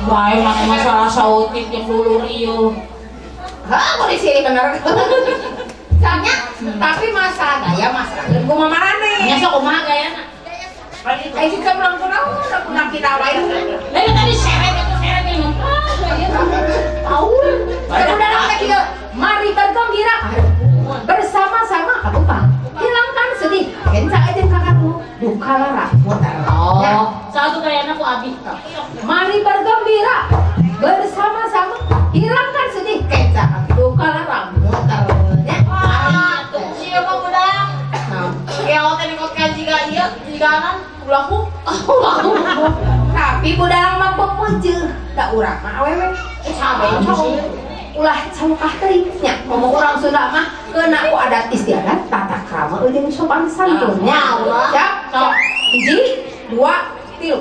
Bae mana masalah sautik jeung dulur ieu. Hah, mau di sini bener. Soalnya, tapi masalah gaya masalah kumaha marane. Nya sok kumaha gayana? Ai si cemplon kunaon udah kita lain. Lain tadi seret itu seret ini. Ah, gaya tahu. Udah lah kieu. Mari bergembira bersama-sama aku Pak. Hilangkan sedih. Kenca aja kakakku. Duka lara muter. Oh, satu gayana ku abi. Mari bergembira bersama-sama. Hilangkan sedih. Kenca duka lara muter. Ya. Wah, tuh sia mah budang. Nah, Keot teh nikot ka jiga ieu, jiganan ulah Ulah. Tapi budang mah pepujeun. Da urang mah awewe. Sabe Ulah cangkah teuing nya. Ngomong urang Sunda mah keuna ku adat istiadat tata krama jeung sopan santun nya. Siap? Sok. 1, 2, 3.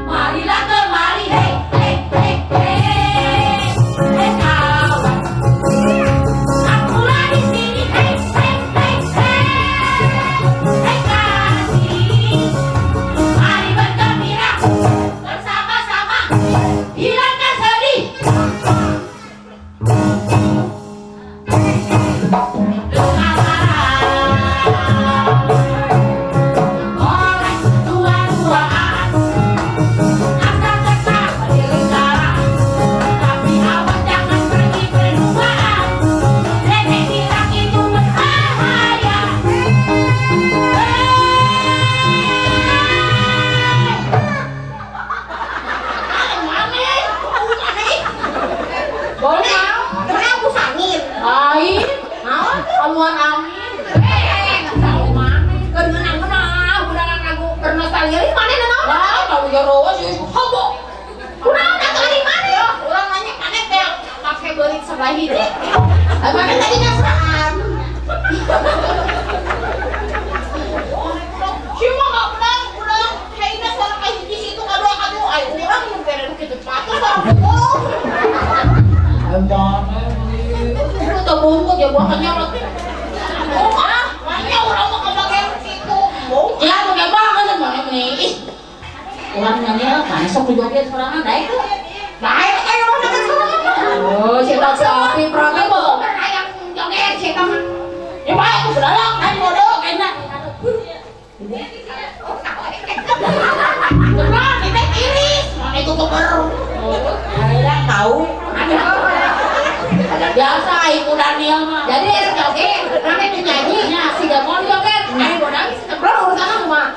Marilah kemari, hei, hei, hei, hei, hei kawan. Akulah di sini, hei, hei, hei, hei, hei kasih. Mari bergembira bersama-sama, hilangkan sedih. Duka lara, oleh dua-duaan. Asal tetap di lingkaran, tapi awas jangan pergi berduaan. Nenek bilang itu berbahaya. Boleh mau? Kenapa sangit? Lain, kamuan angin. Tahu mana? Keur ngeunah-ngeunah budangan lagu keur nostalgia ieu mana naon? Lah, tahu jero sih hobo. Kunaon atuh ari mana? Urang nanya mana teh make beurit sebelah hiji. Mana tadi ngasaan? Si mah gak benang, urang hayna salah ka hiji situ kadua kadua ai urang nu bere nu kitu patuh salah pukul. Emang itu teu bungkuk ya buah nyorot. Oh, mana urang mah kebagian situ. Bung. Ya, pakai banget mana nih. Ih. Urang nyanyi kan sok joget sorangan daek tuh. Daek kayak urang joget sorangan. Oh, si eta sapi protes. Bukan hayang joget si eta mah. Ya bae aku belalak kan bodoh enak. Kenapa kita iris? Mana itu keber. Ada tahu. Ada biasa ibu Daniel mah. Jadi joget, rame penyanyi, si Gamon joget, ayo bodang si cemplon urusanna kumaha?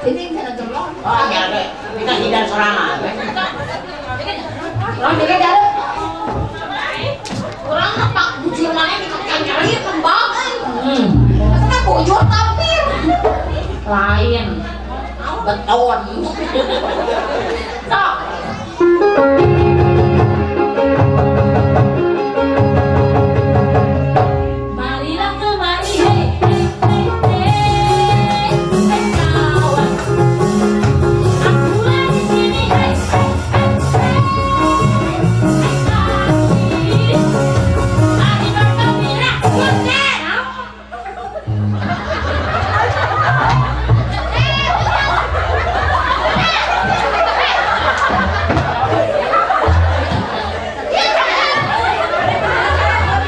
Sini sana cemplon. Oh, ya deh. Kita hidan sorangan. Urang joget jalan. Urang mah pak bujur mana dikencang kembang. Hmm. Maksudnya bujur tampir. Lain. Beton. Sok. Marilah kemari, hei, hei, hei, hei, hei kawan. Akulah di sini, hei, hei, hei, hei, hei kasih. Mari bergembira, butet.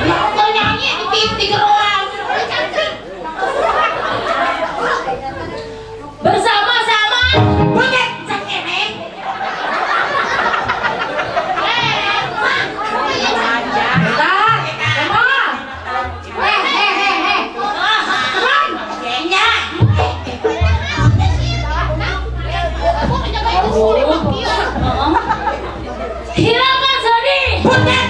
Kau nyanyi di titik ruang. Bersama-sama. Butet cengeng. Bentar, Cemplon. Eh, eh, eh, eh. Cemplon. Kayaknya. Hilangkan sedih. Butet.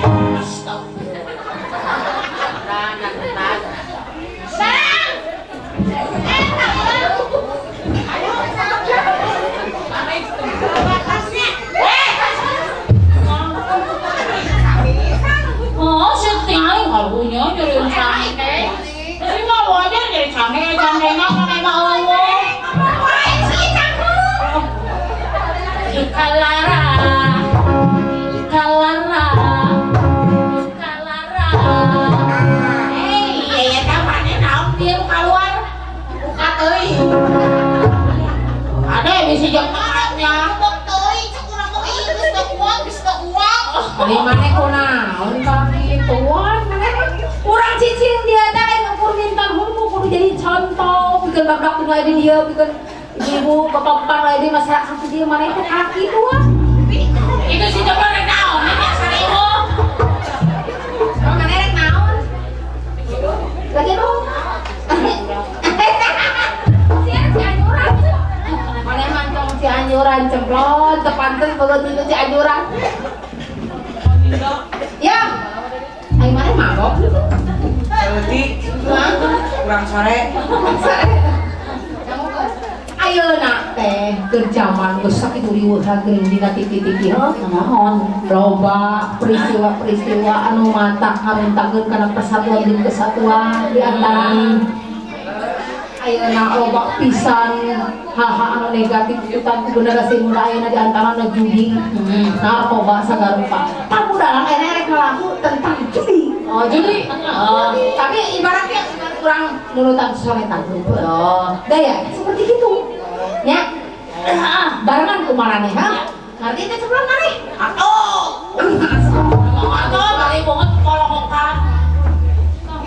Oh, setinggal harunya jadi canggih. Tapi mah wajar jadi canggih, canggih mah memang Allah. Duka lara. Bisi jam tengahnya. Teuing cek urang mah ieu geus teu kuat, geus teu kuat. Ari maneh kunaon ka kituan maneh urang cicing dia teh aya ukur minta hukum kudu jadi contoh pikeun badak nu aya di dieu pikeun ibu-ibu bapak-bapak nu aya di masyarakat di dieu maneh teh ka kituan. Itu si Jepang rek naon nya seribu. Emang maneh rek naon? Lagi lu. Cianjuran. Maneh mantong Cianjuran cemplon teu pantes belut itu Cianjuran. Ya. Ayo maneh mabok gitu. Leutik kurang sore. Ayeuna teh keur jaman geus sakitu riweuh geuning dina TV-TV heuh naon loba peristiwa-peristiwa anu matak ngamintakeun kana persatuan jeung kesatuan di antara ayeuna loba pisan hal-hal anu negatif ikutan ku generasi muda ayeuna di antarana judi, narkoba sagarupa. Tamu dalam ayeuna rek ngalaku tentang judi. Oh, judi. Oh. Tapi ibaratnya kurang nurutan soletan. Oh, gaya seperti gitu. Ya. Barengan ku maraneh, ha? Ngerti teh sebelum maneh? Atuh. Atuh bari banget kolokokan.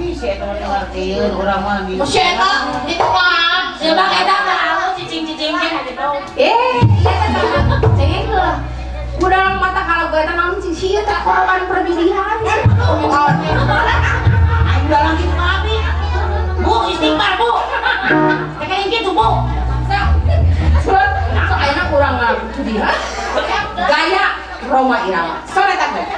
Ih, si eta mah ngartieun urang mah di. Si eta itu mah. Si bang eta mah cicing-cicing gitu. Eh, iya teh cengeng heula. Budang mata kalau gue naon cing si ieu teh korban perjudian. Aing dalang kitu ka abi. Bu, istighfar, Bu. Kayak gitu, Bu. Sok ayeuna urang mah judi, ha? Gaya Rhoma Irama. Soletan teh.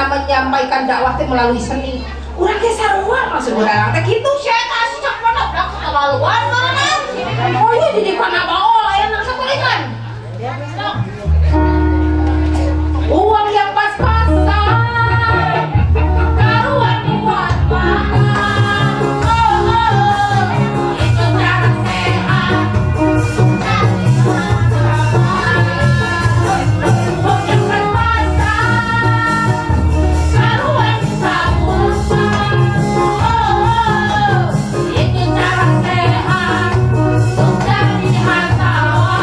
Menyampaikan dakwah teh melalui seni. Urang ge sarua maksud urang teh kitu sia eta asup mana budak kemaluan meureun. Oh iya jadi kana baol aya nang sakulikan. Uang yang pas-pasan karuan buat makan. Oh, oh, itu cara sehat. Uang yang pas-pasan karuan sabusan. Oh, itu cara sehat untuk jadi hartawan.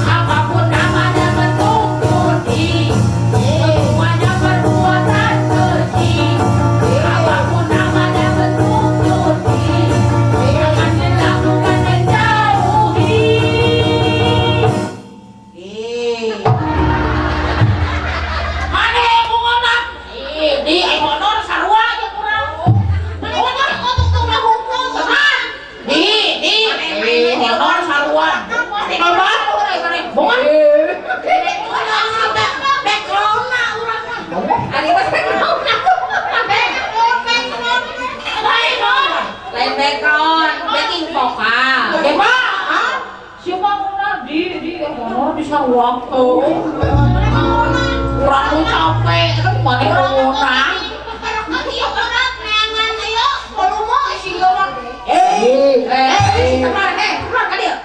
Apapun namanya bentuk judi, semuanya perbuatan keji. Apapun namanya bentuk judi, jangan dilakukan dan jauhi. Ih. Mana bungona? Ih, di honor sarua aja kurang. Mana untuk tuh hukum. Di honor sarua. Apa? Bunga. Background-na urang mah. Ari mah background. Background, background. Lain background, backing vokal. Gimana? Siapa nguna di honor di sarua. Kurang lu capek, kan mana nguna? Eh, keluar ka dieu.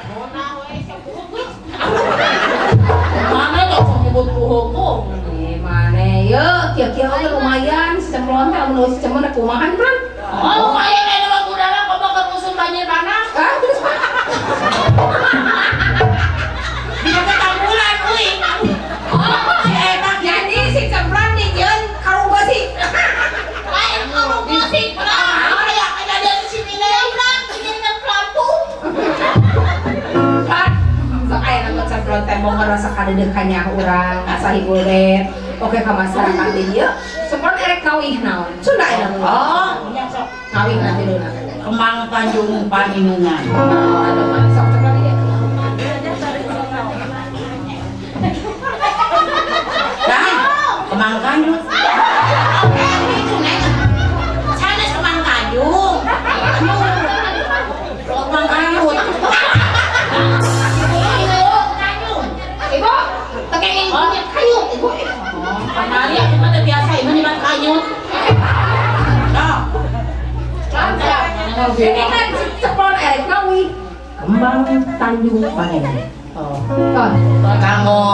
Mana tuh nyebut hukum? Eh, mana ye? Kieu-kieu oge lumayan si cemplon teh lamun si cemplon rek kumaha kan? Oh, lumayan aya mah budalang komo keur musim banjir bandang. Ah, terus Pak. Dina teh tambulan euy. Oh, si eta jadi si cemplon dijieun karung beusi. Lain karung beusi, aya kejadian di sini urang dijieun pelampung. Pak, sok aya nama cemplon teh mau ngerasa kadeudeuh urang, asa hiburet. Oke ka masyarakat di dieu. Cemplon erek ngawih naon? Sunda aya naon? Oh, nya sok ngawih nanti dulu. Kemang Tanjung Paninungan. Oh, sok cemplon ieu. Nah, Kemang Tanjung. Sanes Kemang Tanjung. Kemang Tanjung. Tanjung. Ibu, tekenging punya kayu, ibu. Kamari aku mah teu biasa ieu mah nyebat kanyut. Sok. Ini kan cemplon erek ngawih. Kembang Tanjung Paninungan. Oh. Kanggo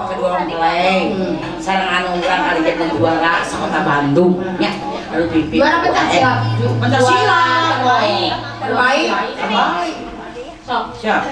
kedua mempelai sareng anu urang kali juara sakota Bandung nya anu pipi Juara pencak silat. Pencak silat. Terbaik. Terbaik. Terbaik. Sok. Siap.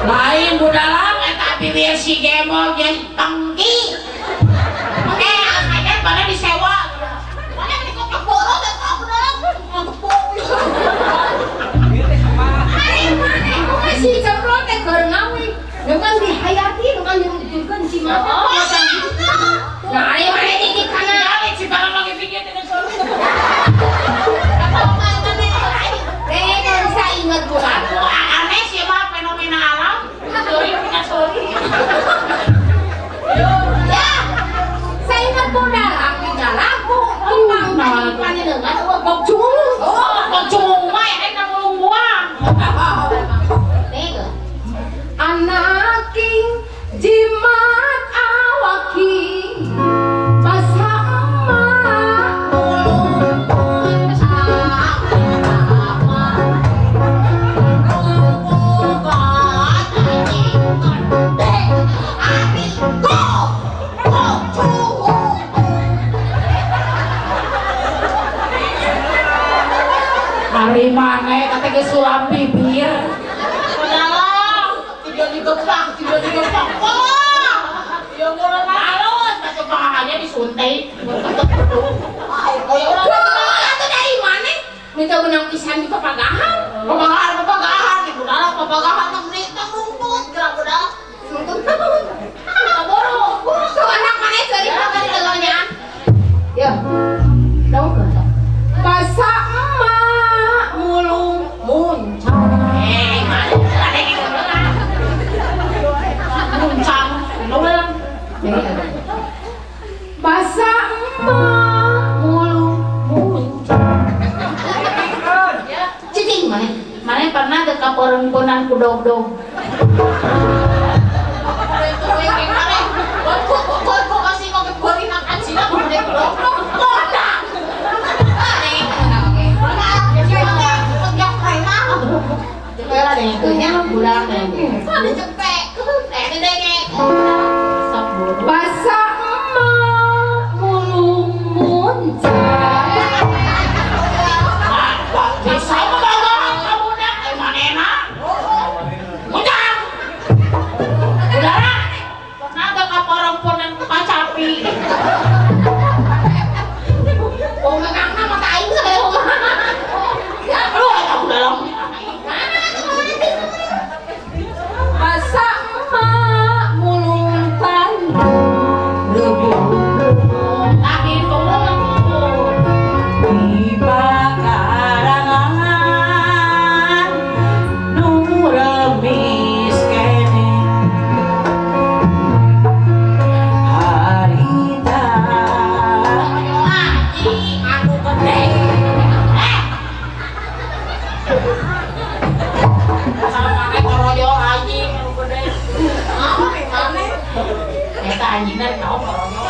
Lain budalang eta bibir si Gemo jeung tengki. Angkanya pada disewa. Mana di kotak boros eta budalang ngepung. Ari maneh kumaha si cemplon teh keur ngawih. Nu kan dihayati, nu kan diruntulkeun si mata. Nah, ari maneh titip kana. Balik si barang lagi pikir dengan solu. Teh bisa inget bukan? Aneh sih mah fenomena alam. Sorry punya sorry. Ya, saya ingat budalang punya lagu kembang Tanjung Paninungan eueuh gok cumung. Oh, kok cumung mah eta mulung buang. Anaking jimat awaki basa emak mulung puncak Hari mana kata ge sulam bibir. Budalang tidak digepak, tidak digepak. Wah! Ya ngurang halus, masuk pahannya disuntik. Ayo urang Atuh dari mana? Minta benang pisan di papagahan. papagahan, papagahan, budalang papagahan tong di tong rumput gerak budalang. Nuntut naon? Kaboro. Sok anak maneh ceurik makan di telurnya. Ya. Dong. Basa emak mulung muncak. Muncang, nulang. Basa emak mulung muncak. Cicing maneh. Mana pernah ke kaporengkonan ku dog-dog? Basa emak mulung muncak. Bisa mabagahan kamu nak, manena. Muncang. Udara. Pernah ke kaporengkonan ku kacapi? Oh, ngangna mata aing saya. Aduh, eta udah. Basa Anjingna rek naon oronyol.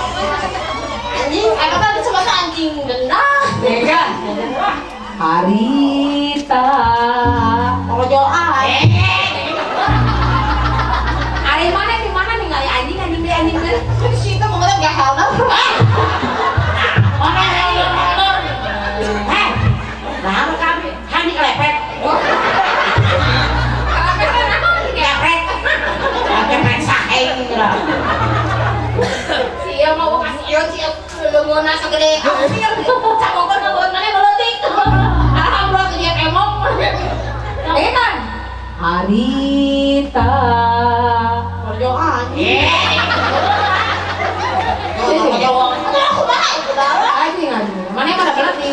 Anjing, eta teh disebutna anjing dendang. Ya kan? Harita. Oronyol ah. Ari mana di mana ningali anjing anjing deui anjing deui. Di situ mau ngeliat gak helna. Mana helor-helor. Heh. Nah, kami hani kelepet. Kelepet. Kelepet saking lah. Sia mau kasih ieu sia leungeunna sagede ampir. Cakokeun leungeun maneh leutik. Alhamdulillah tuh dia emong. Ya kan? Harita. Oronyol anjing. Eh. Aku kumaha itu dalah. Anjing anjing. Mana yang pada belat di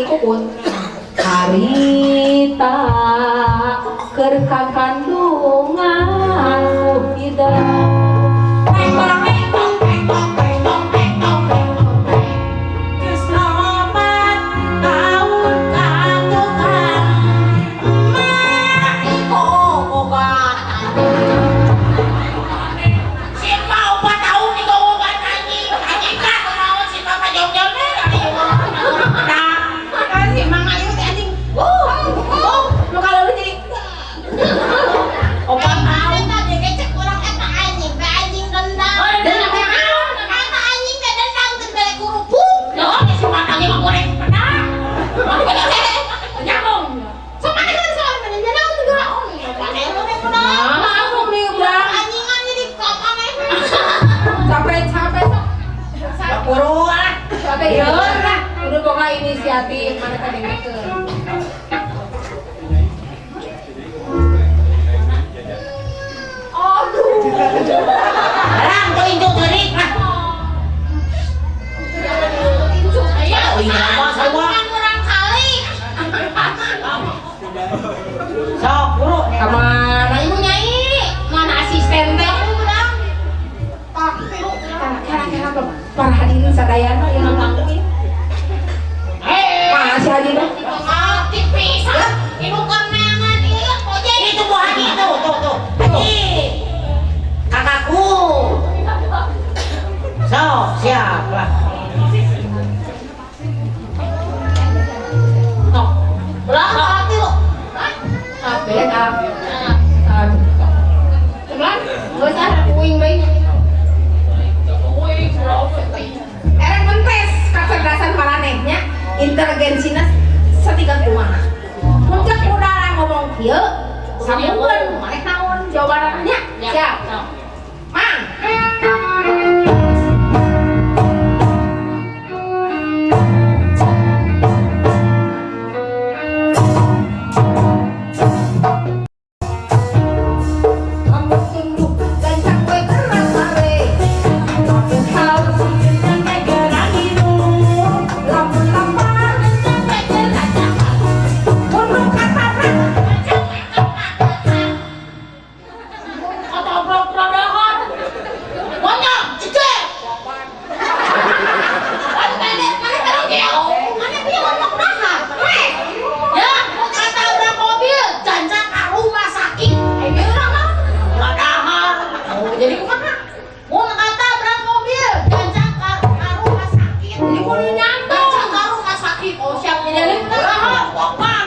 kukun. Harita keur kakandungan ku hidang. Selamat tahun kandungan. Mak Iko obat. Si mau 4 tahun digogogan anjing. Anjing kan naon si mama jauh-jauh ayo urang pedang. Kan si Mang Ayu teh anjing. Oh, Lu kalau lu jadi 4 tahun. Eta ge cek urang eta anjing, teh anjing dendang. Oh, dendang teh naon? Eta anjing teh dendang teh bere kerupuk. Loh, si mama ge mah goreng pedang. Nyambung. Sama kan sama mana naon teh geura. Oh, mana lu kunaon? Nah, aku nih urang Anjingan jadi kapan capek-capek sok. Buru ah. Sampai ieu lah. Udah boga inisiatif mana tadi dengekeun. Aduh. Barang tuh injuk geurik ah. Ayo, Oh, iya, mah semua. kan urang kali. Sok buru. Kamana ibu nyai? Mana asisten teh? Urang. Tak tilu. Kira-kira para hadirin sadayana yang ngangguin. Eh, Mana si haji teh? Mati pisan. Ibu kenangan ieu ojek. Itu Bu Haji tuh, tuh, tuh. Haji. Kakakku. Sok, siap lah. Tok. Belah hati lo. Beda. Sebelah, nggak usah, uing bae. Erek mentes kecerdasan maranehnya, inteligensinya setingkat kumaha. Puncak udara ngomong kieu, sambungkeun maneh naon jawabannya. Siap. Mang. Lamun tunduk gancang we gerak sare. Lamun haus gancang we gerak minum. Lamun lapar gancang we gerak dahar. Mun nu katabrak Ketabrak rodahan. Monyong, jeger. Mana mana tadi mana pieu ngomong dahar. Heh. Ya, mau katabrak mobil, janjak ka rumah sakit. Eh, urang mah. Rodahan. Oh, jadi kumaha? Mun katabrak mobil, janjak ka rumah sakit. Jadi kudu nyambung. Janjak ka rumah sakit. Oh, siap jadi Dahar, wapan.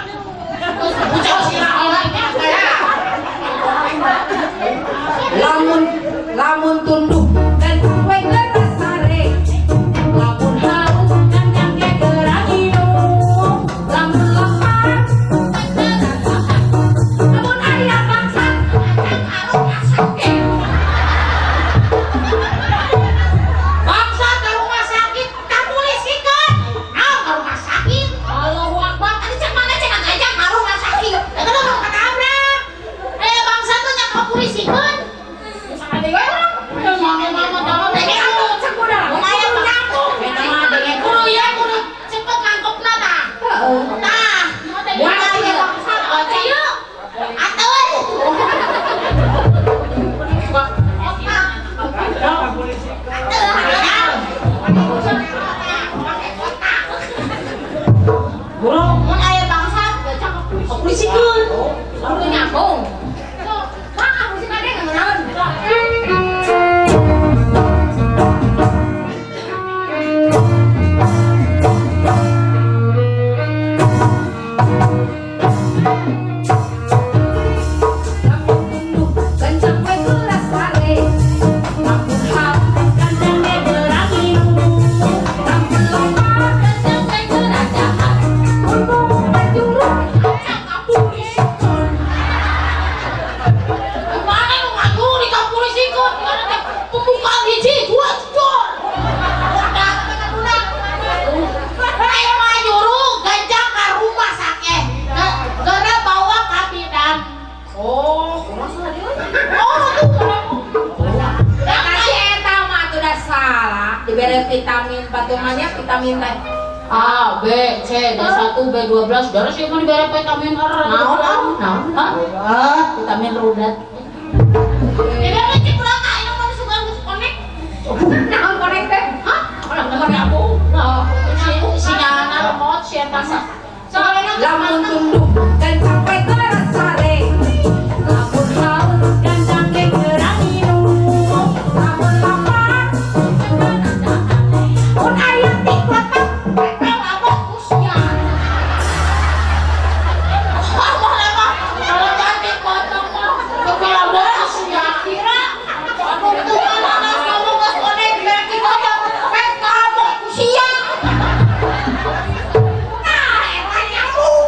Pucuk sirah. Lamun lamun tunduk gancang we gerak sare. Lamun haus gancang we gerak minum. Lamun lapar lamun aya bangsat Bangsa ke rumah sakit, ka polisi kan? Naon ke rumah sakit? Allahu Akbar. Tadi cek mana cek ngajak ka rumah sakit. Ya kan orang ketabrak. Eh, bangsa tuh nyak ka polisi kan. Sama dewe orang. Vitamin patungannya vitamin teh. A, B, C, D1, B12, darah sih mau diberi vitamin R. Naon ah? Naon? Hah? Ah, Vitamin rudat. Ya udah cek ulang ah, ini mau suka geus connect. Naon konek teh? Hah? Orang denger aku. Nah, si sinyalna lemot si eta mah. Soalnya Lamun tunduk gancang we geura sare. Lamun haus gancang ge geura nginum. Lamun lapar mun aya tikletek usia. Kalau cantik potong mah, kepala usia. Kira, aduh tuh anak kamu nggak connect berarti potong, kamu usia. Nah, eta nyamuk.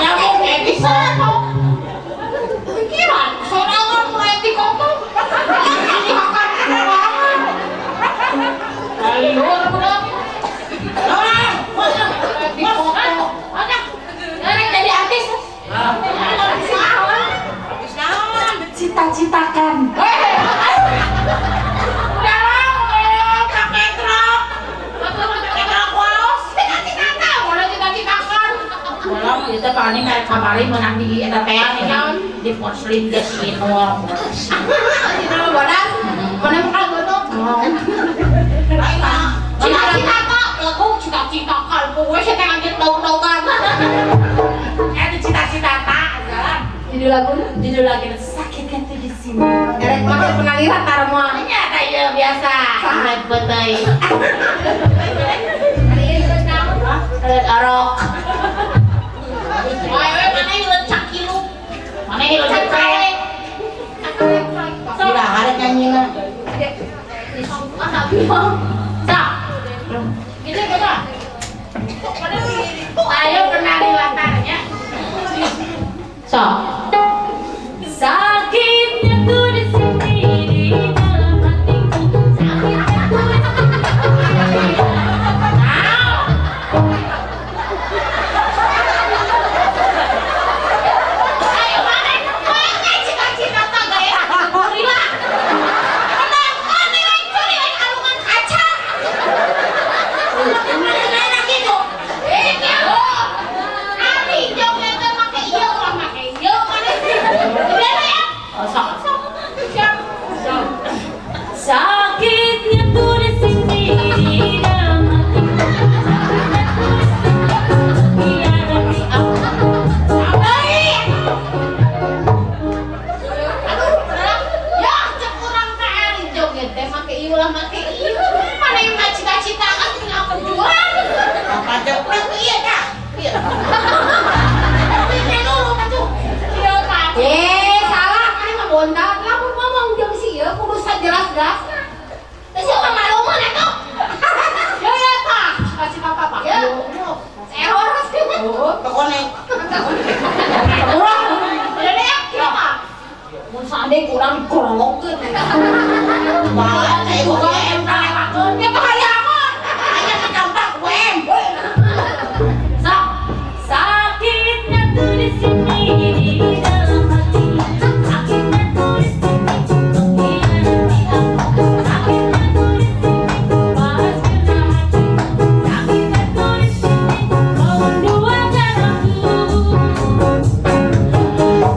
Nyamuk kayak bisa kok. Pikiran, sorangan mulai dikotong. Dimakan sorangan. Liur budak. Orang, Dipotong. Ada. Ada jadi artis. Habis naon? Cita-citakan. Udah lah, pakai truk. Pakai truk waos. Cita-cita, boleh cita-citakan. Malam itu paling kayak kamari menang di eta teh nih di porselin geus minum. Cita mah bodas. Mana muka gunung? Cita-cita kak, lagu cita-cita kan, gue sih pengen jadi daun-daunan. Eta cita-cita tak jalan. Judul lagu Judul lagi sakitnya tuh di sini. Erek mah penaliran tar moal. Nya eta ieu biasa. Rek beteuy. Ari ieu geus naon? Rek arok. Wah, we mana hileun cakilu, Mana hileun cakalek. Udah ada nyanyina. Ah, bingung. Sa, gitu coba. Ayo kenali latarnya. So, Sakitnya tuh di sini di dalam hatiku. Sakitnya tuh di sini. Ayo mana? Mana cita-cita tak gaya gorila? Mana? Mana lain curi lain alungan kaca. Mana gitu? Eh, ya. Ari joget teh make ieu ulah make ieu mana? Gimana ya? Oh, sok. Siap. Sakitnya tuh di sini di dalam hatiku. Sakitnya tuh di sini mengkhianati aku. Baik. Aduh, beneran. Ya, cek urang teh ari joget teh make ieu ulah make ieu. Mana yang mah cita-cita kan tinggal perjuangan. Apa Urang ieu dah. Ieu. Ieu dulu atuh. Ieu tah. Eh, salah kan mah bondan. Lamun ngomong jeung si ieu kudu sajelas-jelasna. Teh siapa maluman atuh? Ya ya tah, cita-cita apa? Ya. Error sih. Oh, Pokoknya urang Udah deh ya, kieu mah. mun saande kurang digorolokeun. Wah, saya UM Kalewakeun ya kahayangan. Hanya ketampak UM. Sok. Sakitnya tuh di sini di dalam hati. Sakitnya tuh di sini mengkhianati aku. Sakitnya tuh di sini balas kena hati. Sakitnya tuh di sini kau menduakan aku.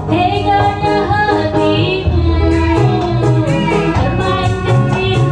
Teganya hatimu bermain kecil.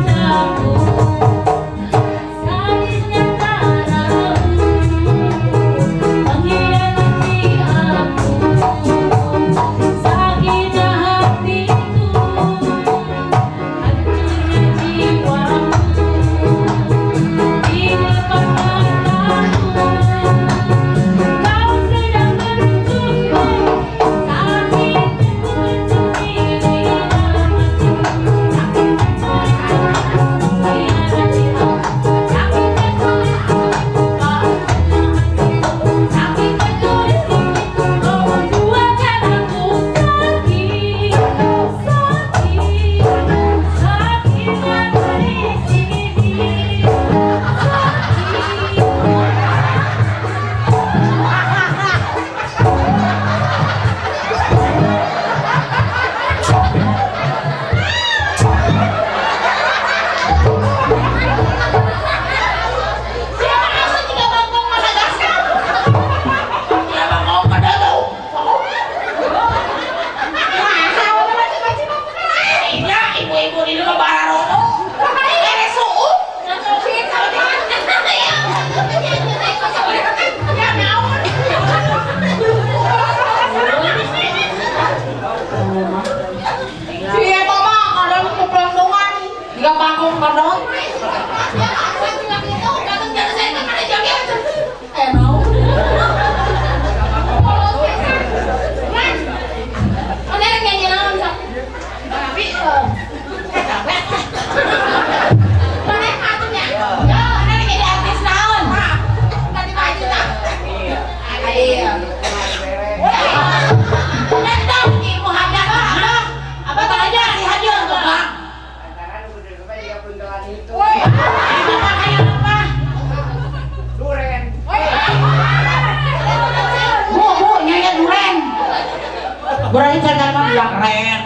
Udah keren.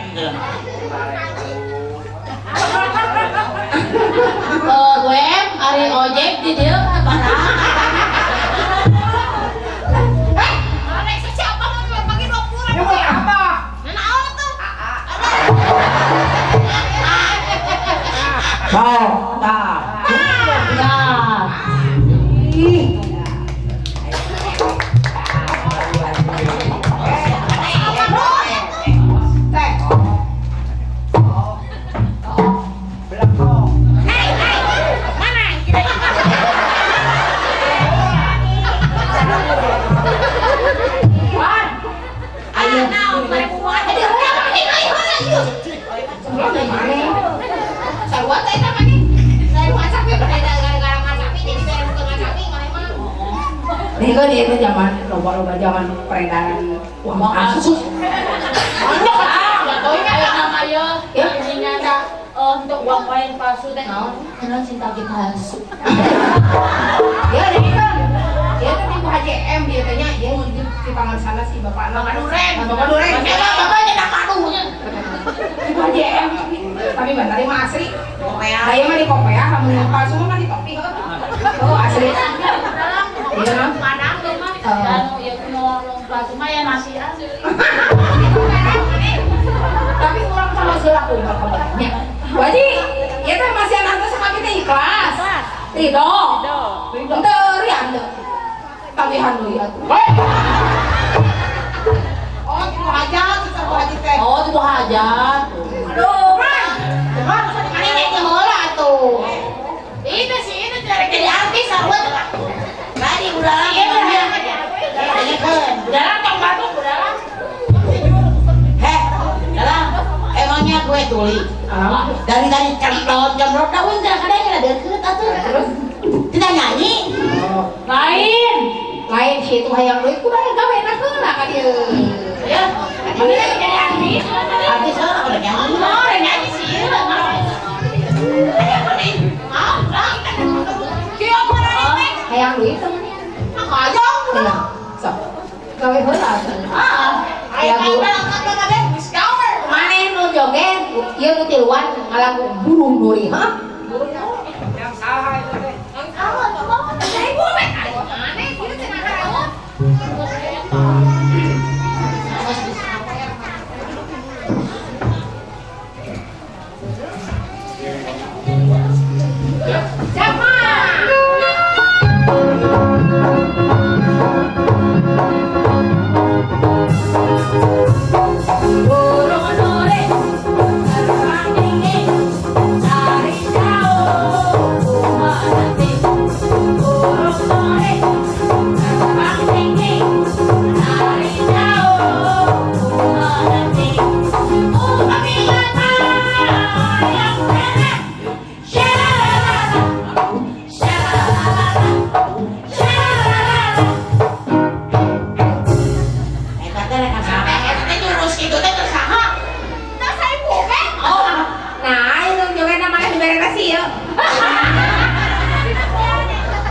WM ari ojek di dieu parah. Mana siapa mau bagi 20 Ini buat apa? Naon tuh? Sok, tah. Nah. Ih. Teh. Ayo. Nih kan dia itu zaman loba-loba zaman peredaran uang palsu. Ayo nama yo, ininya tak untuk uang koin palsu teh naon? Naon cinta palsu. Ya ini kan dia tuh di HJM dia tanya dia di tangan sana si bapak Bapak Duren. Bapak Duren. Bapak nyedak kadunya. Di HJM tapi bentar mah asli. Kopea. Saya mah di kopea, kamu yang palsu mah di topi. Oh asli. Iya. Padang tuh mah. Dan ya kuno palsu mah ya masih asli. Tapi orang sama sila aku kabarnya. Wajib, ya teh masih anak teh sekali teh ikhlas. Ridho. Ridho. Rian teh. Tagihan deui atuh. Oh, itu hajat, itu haji teh. Oh, itu hajat. Aduh, man. Mana nek heula atuh. Ini sih ini cari Jadi artis sarua teh. Tadi udah lama. Udah lah, tong batuk, udah lah. Heh, dalam emangnya gue tuli. Dari tadi cemprot cemprot daun jangan kadang ada deket atuh. Terus Tidak nyanyi. Lain. Lain sih itu hayang duit kudu aya gawe enak heula ka dieu. Ya, ini jadi artis. Artis orang udah nyanyi. Oh, udah nyanyi sih. Hayang duit temennya. Hayang. Iya. Sok. Gawe heula atuh. Hayang Hayang Maneh nu joget, ieu nu tiluan ngalagu burung nuri, ha? Yang saha itu teh. Siapa? Burung nuri terbang tinggi, cari jauh ku menanti. Burung nuri terbang tinggi, cari jauh ku menanti. Apabila tayang merah, syalalala, syalalala, syalalala. Eta teh rek saha? Eta teh jurus kitu teh teu saha? Oh, nah itu joget namanya dibere sih ya.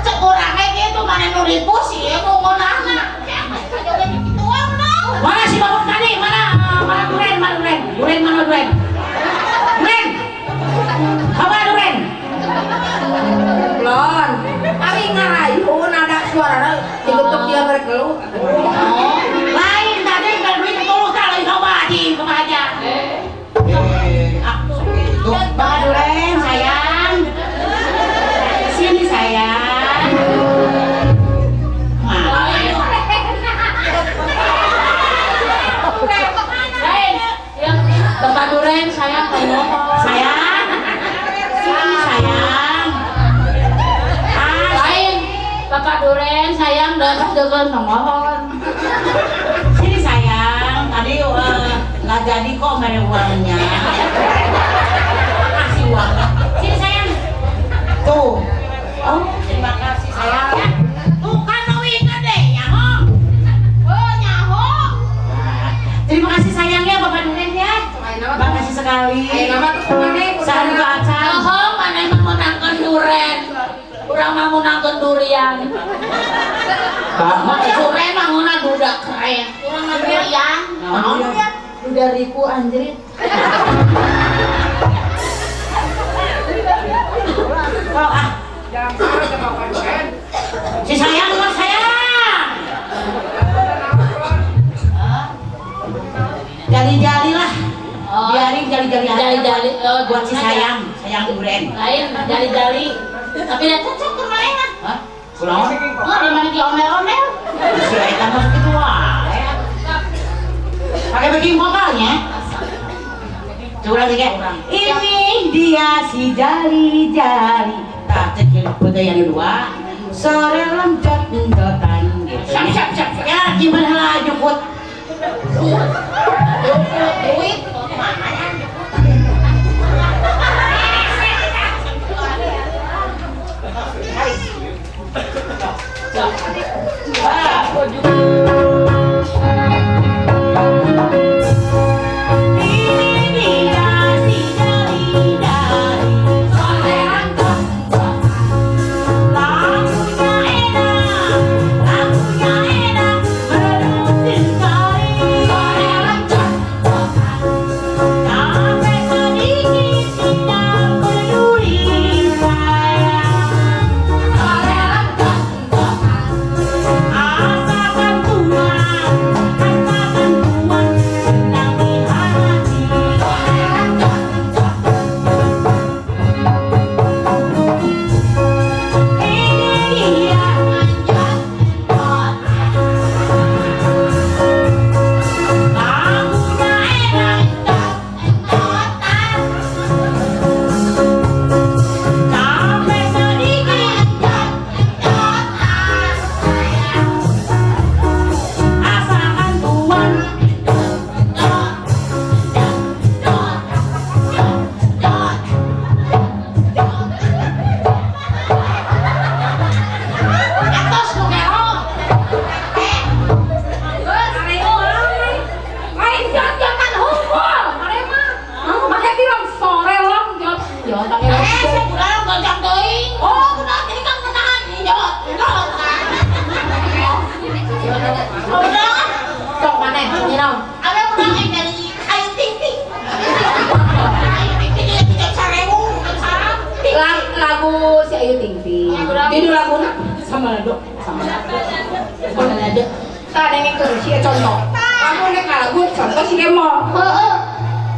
Cek urang ge kitu mana nu ripus ieu nu ngeunahna. Mana si bapak tadi? Mana mana duren? Mana duren? Duren mana duren? Duren. Apa duren? Belon. Abi ngarayu nada suarana dibentuk dia berkeluh. Oh, lain tadi kan duit tuluh tah lain coba di kumaha aja. Bapak Duren sayang. Sini sayang. Lain. Yang Bapak Duren sayang kamu. Sayang. Sini sayang. Ah, Lain. Bapak Duren sayang dapat dengan mohon. sini sayang. Tadi nggak jadi kok mere uangnya. Kasih uangnya. Sini sayang. Tuh. Oh, terima kasih sayang. Tuh kan uwi gede nyaho. Oh, nyaho. Terima kasih sayangnya Bapak Duren ya. Terima kasih sekali. Ayo nama tuh kumane? Saru acan. Nyaho mana emang menangkan duren. Urang mah menangkan durian. Bapak Duren mah nguna duda keren. Urang mah durian. Naon durian? Duda Pramugariku anjrit. Oh, ah. Si sayang mah sayang. Jali-jali lah. Biarin jali-jali aja. Jali-jali buat si sayang, sayang duren. Lain jali-jali. Tapi dah cocok ke mana? Hah? Kunaon? Oh, di mana diomel-omel? Si eta mah kitu wae. Pakai backing vokalnya. Coba lagi kayak. Ini dia si jali-jali. Tak cekil budaya dua. Sore loncat endotan gitu. Siap, siap, siap. Ya, gimana lah jukut. Duit mana ya? Ini dia si jali-jali. Sore loncat lagunya enak, lagunya enak, merdu sekali. Sore loncat sampai sedikit tidak peduli sayang. Sore loncat asalkan tuan, asalkan tuan senang di hati. Sore loncat ini dia lagunya enak, sampai sedikit asalkan tuan. Atos nu gero. Lain jot-jotan hungkul, maneh mah. Make film sore lonjot. Jot Eh, saya kurang goncang teuing. Oh, kunaon jadi kang menahan jot. Jot. Oh, bener. Sok maneh nyaon. Awe menang aing dari Ayu Ting Ting. Ayu Ting Ting ieu jam 1000, jam sarang. Lagu si Ayu Ting Ting. Judul laguna sama lado, sama lado. Sama lado. Tah dengekeun si contoh. Kamu nek lagu contoh si Kemo. Heeh.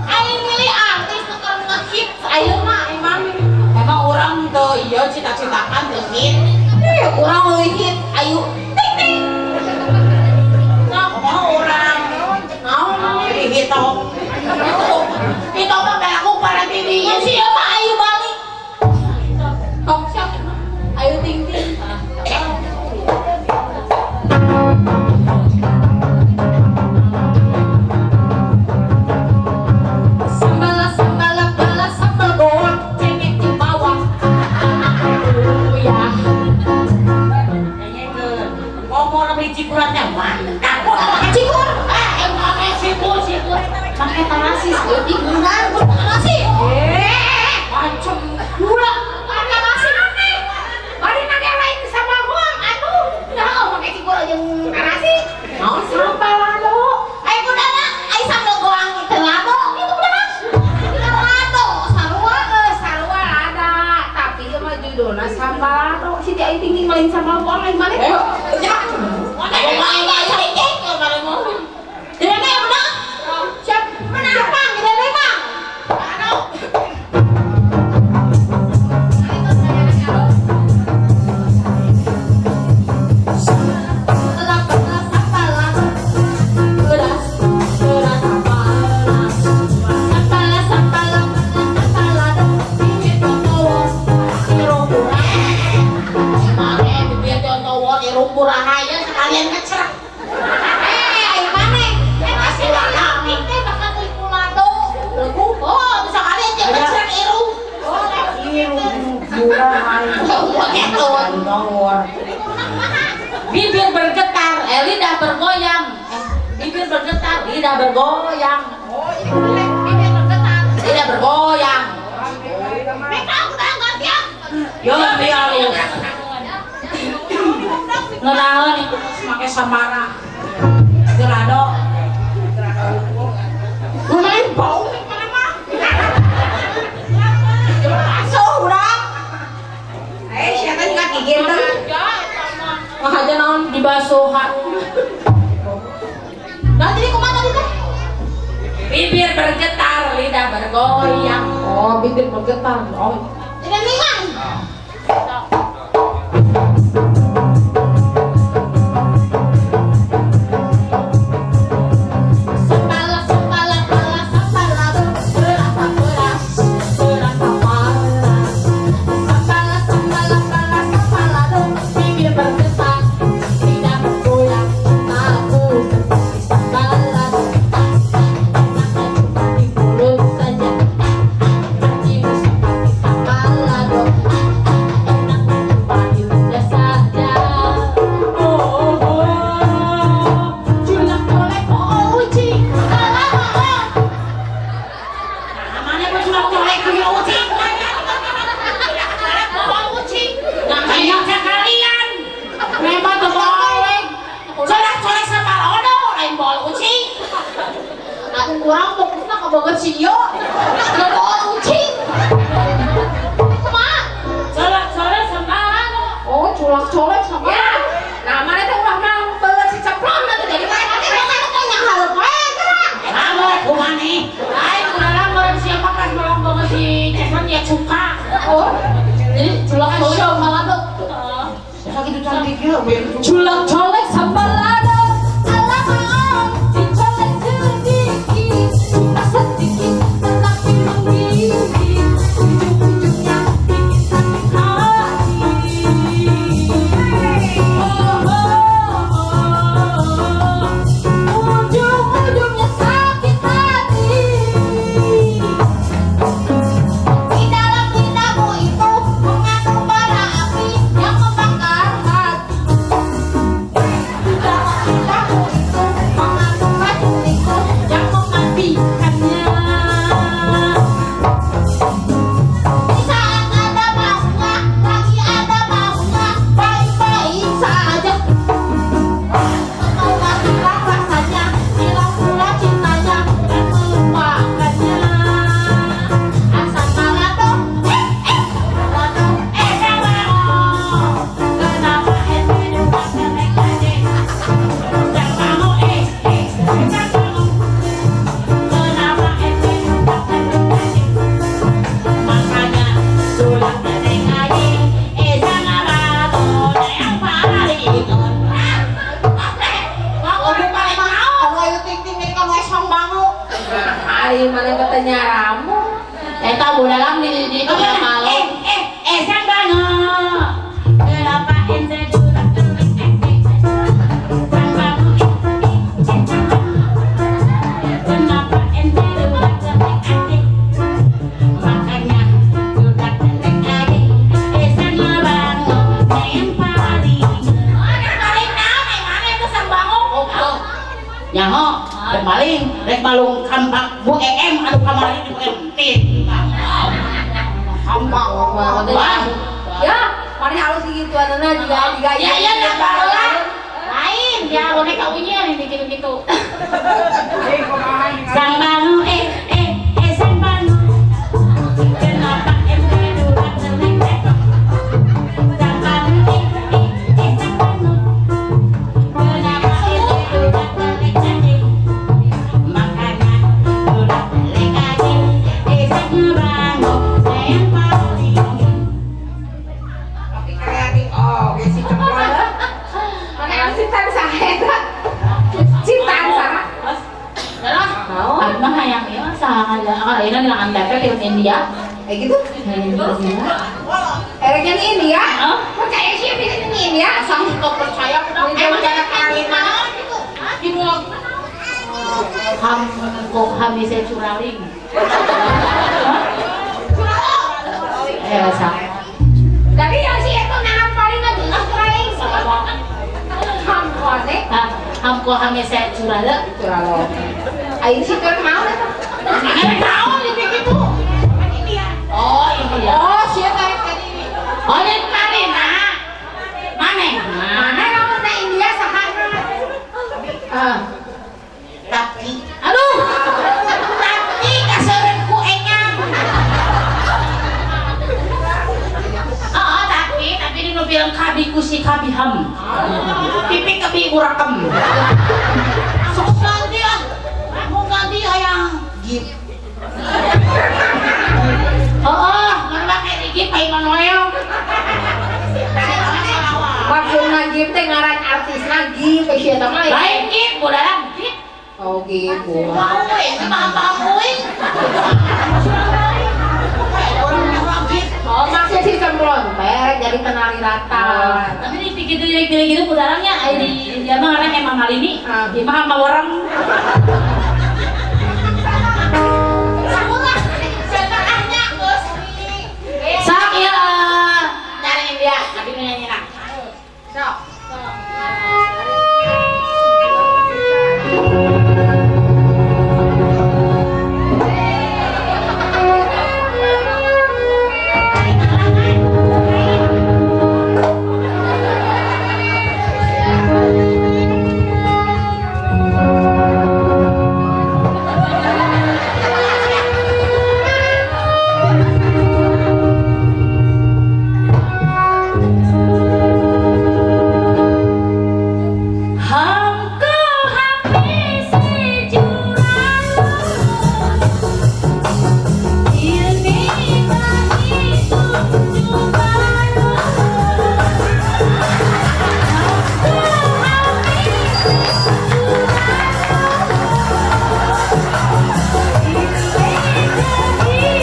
Aing milih artis nu keur ngehit ayeuna emang. Emang urang teu ieu cita-citakan teu hit. Urang leuwih hit Ayu Ting Ting. Nah, kumaha urang? Naon jadi hitop. Hitop mah lagu para bibi. Mun si ieu mah Ayu balik. Tok siap. Ayu Ting Ting. Sambal sambal bala sambal goang cengek di bawah. Ya. Ngomong beli cikurannya mantap. Cikur. Eh, emang cikur, cikur. Make tarasi leutik benar, tarasi. Macam gula. Tarasi aneh. Bari nage lain sambal goang atuh. Nah, make cikur jeung tarasi. Naon sambal lado? Ayo kudana, ayo sambal goang teu lado gitu kudana. Lado, sarua. Sarua lada, tapi ieu mah judulna sambal lado. Si Ayu Ting Ting lain sambal goang lain maneh. Ya. Mana aing Ayu Ting Ting kemarin mau. Dene menang. Siap. Menang Bang, dene Bang. Aduh. Sekalian ngecerak. Ayo maneh. Pasti lado. Teh bakal beli lado. Oh, bisa kali aja ngecerak irung. Irung murah. Bibir bergetar, lidah bergoyang. Bibir bergetar, lidah bergoyang. Oh, bibir bergetar, lidah bergoyang. Mereka udah gantian. Yo, biar lu. Ngenaon make samara. Gelado. Bau mana mah. Basuh urang. Eh, siapa juga gigit tuh? Makanya naon dibasuhan. Nah, jadi kumaha tadi teh? Bibir bergetar, lidah bergoyang. Oh, bibir bergetar. Oh. Tidak ningan. Sambala sambala pala sambala berasa pedas, berasa panas. Sambala sambala pala sambala bibir bergetar, lidah bergoyang. Aku seperti sambala, enaknya cuma di mulut saja. Hatimu seperti sambala, enaknya cuma di lidah saja. Oh, oh, culak colek oh ucing. Namanya kok cuma colek punya ucing. Oh ucing. Kayak sekalian. Memang tuh boleh. Colek-colek sama lodo, lain bol ucing. Aku kurang fokusnya ke banget sih yo. Ke bol ucing. Kumaha? Colek-colek sama lado. Oh, culak-colek sama. Ya. Nah, mana teh ulah mang belet si ceplon atuh jadi Tapi kan teh hareup we geura. Kamu kumane? Lain kudalang meureun siapa kan melong banget si Ceson ya cuka. Oh. Jadi culak-colek sama lado. Sakitu cantik ya, Culak-colek sama lado. Alamak, dicolek sedikit, cuma sedikit, tetapi menggigit. Ujung-ujungnya bikin sakit hati. Oh, oh, oh. Ujung-ujungnya sakit hati. Di dalam lidahmu itu mengandung bara api yang membakar hati. Di dalam lidahmu itu mengandung racun tikus yang mematikannya. Di saat ada maunya, lagi ada maunya, baik-baik saja. Setelah hilang rasanya, hilang pula cintanya dan melupakannya. Asam balado, eh eh, balado, Eh sama Kenapa ente lupa selek aja? Sama eh eh sama Kenapa ente lupa selek aja? Makanya sulap neneng aja eh sama lado yang paling Oh, bukan mau. Kalau ayu ting ting ini kalau esong bangu. Ari mana katanya ramu. Eta budalang di malu. Eh eh eh sama Kenapa ente sulap neneng aja? Sama eh eh sama Kenapa ente lupa selek aja? Makanya sulap neneng aja eh sama bango yang paling Paling naon ai mana itu sang bangu? Nyaho, rek maling, rek malung kampak Bu EM anu kamari di Bu MT. Kampak. Wah, Ya, mana halus gituanana juga juga. Ya ya nah baheula. Lain ya boneka unya nih gitu-gitu. Sang bango eh eh eh sang bango Kenapa ente lupa selek aja? Sang bango eh eh eh sang bango Kenapa ente lupa selek aja? Makanya lupa selek aja eh sang bango yang paling Tapi kreatif oh, si ceplon. Mana halus ciptaan saha eta? Ciptaan saha? Darah. Naon? Abi mah hayang ieu mah saha ayeuna di Antep di India. Kayak gitu? Erek yang ini ya? Hah? Percaya sih bisa yang ini ya? Asal kau percaya udah. Emang cara kali naon gitu. Judul Ham kok hamise curaling. Eh, sama. Tapi yang si itu nahan paling nggak curaling. Ham kone. Ham kok hamise curale. Curalo. Ayo sih kan mau deh. Eh, naon ini gitu. Oh, iya. Oh, siapa yang tadi? Oh, ini Marina. Mana? Mana kamu na India saha? Ah. Tapi Aduh. Tapi. Kusi kabiham. Pipi kabi urakem. Sok ganti ah. Mau ganti hayang gip. Oh, mana make gip ai Manuel. Maksudna gip teh ngaran artisna gip si eta mah. Lain gip, budaran gip. Oh gitu. Mau we, paham-paham we. Oh, maksudnya si Semplon teh jadi penari rata. Tapi di gitu gitu budarannya ai di dia mah ngaran emang Malini. Dia mah sama orang. Sakulah, setengahnya geus. Sok ieu nyariin dia, abi nu nyanyina. Sok. हमको हमें से चुरा लो, दिल में कहीं तुम छुपा लो। हमको हमें से चुरा लो, दिल में कहीं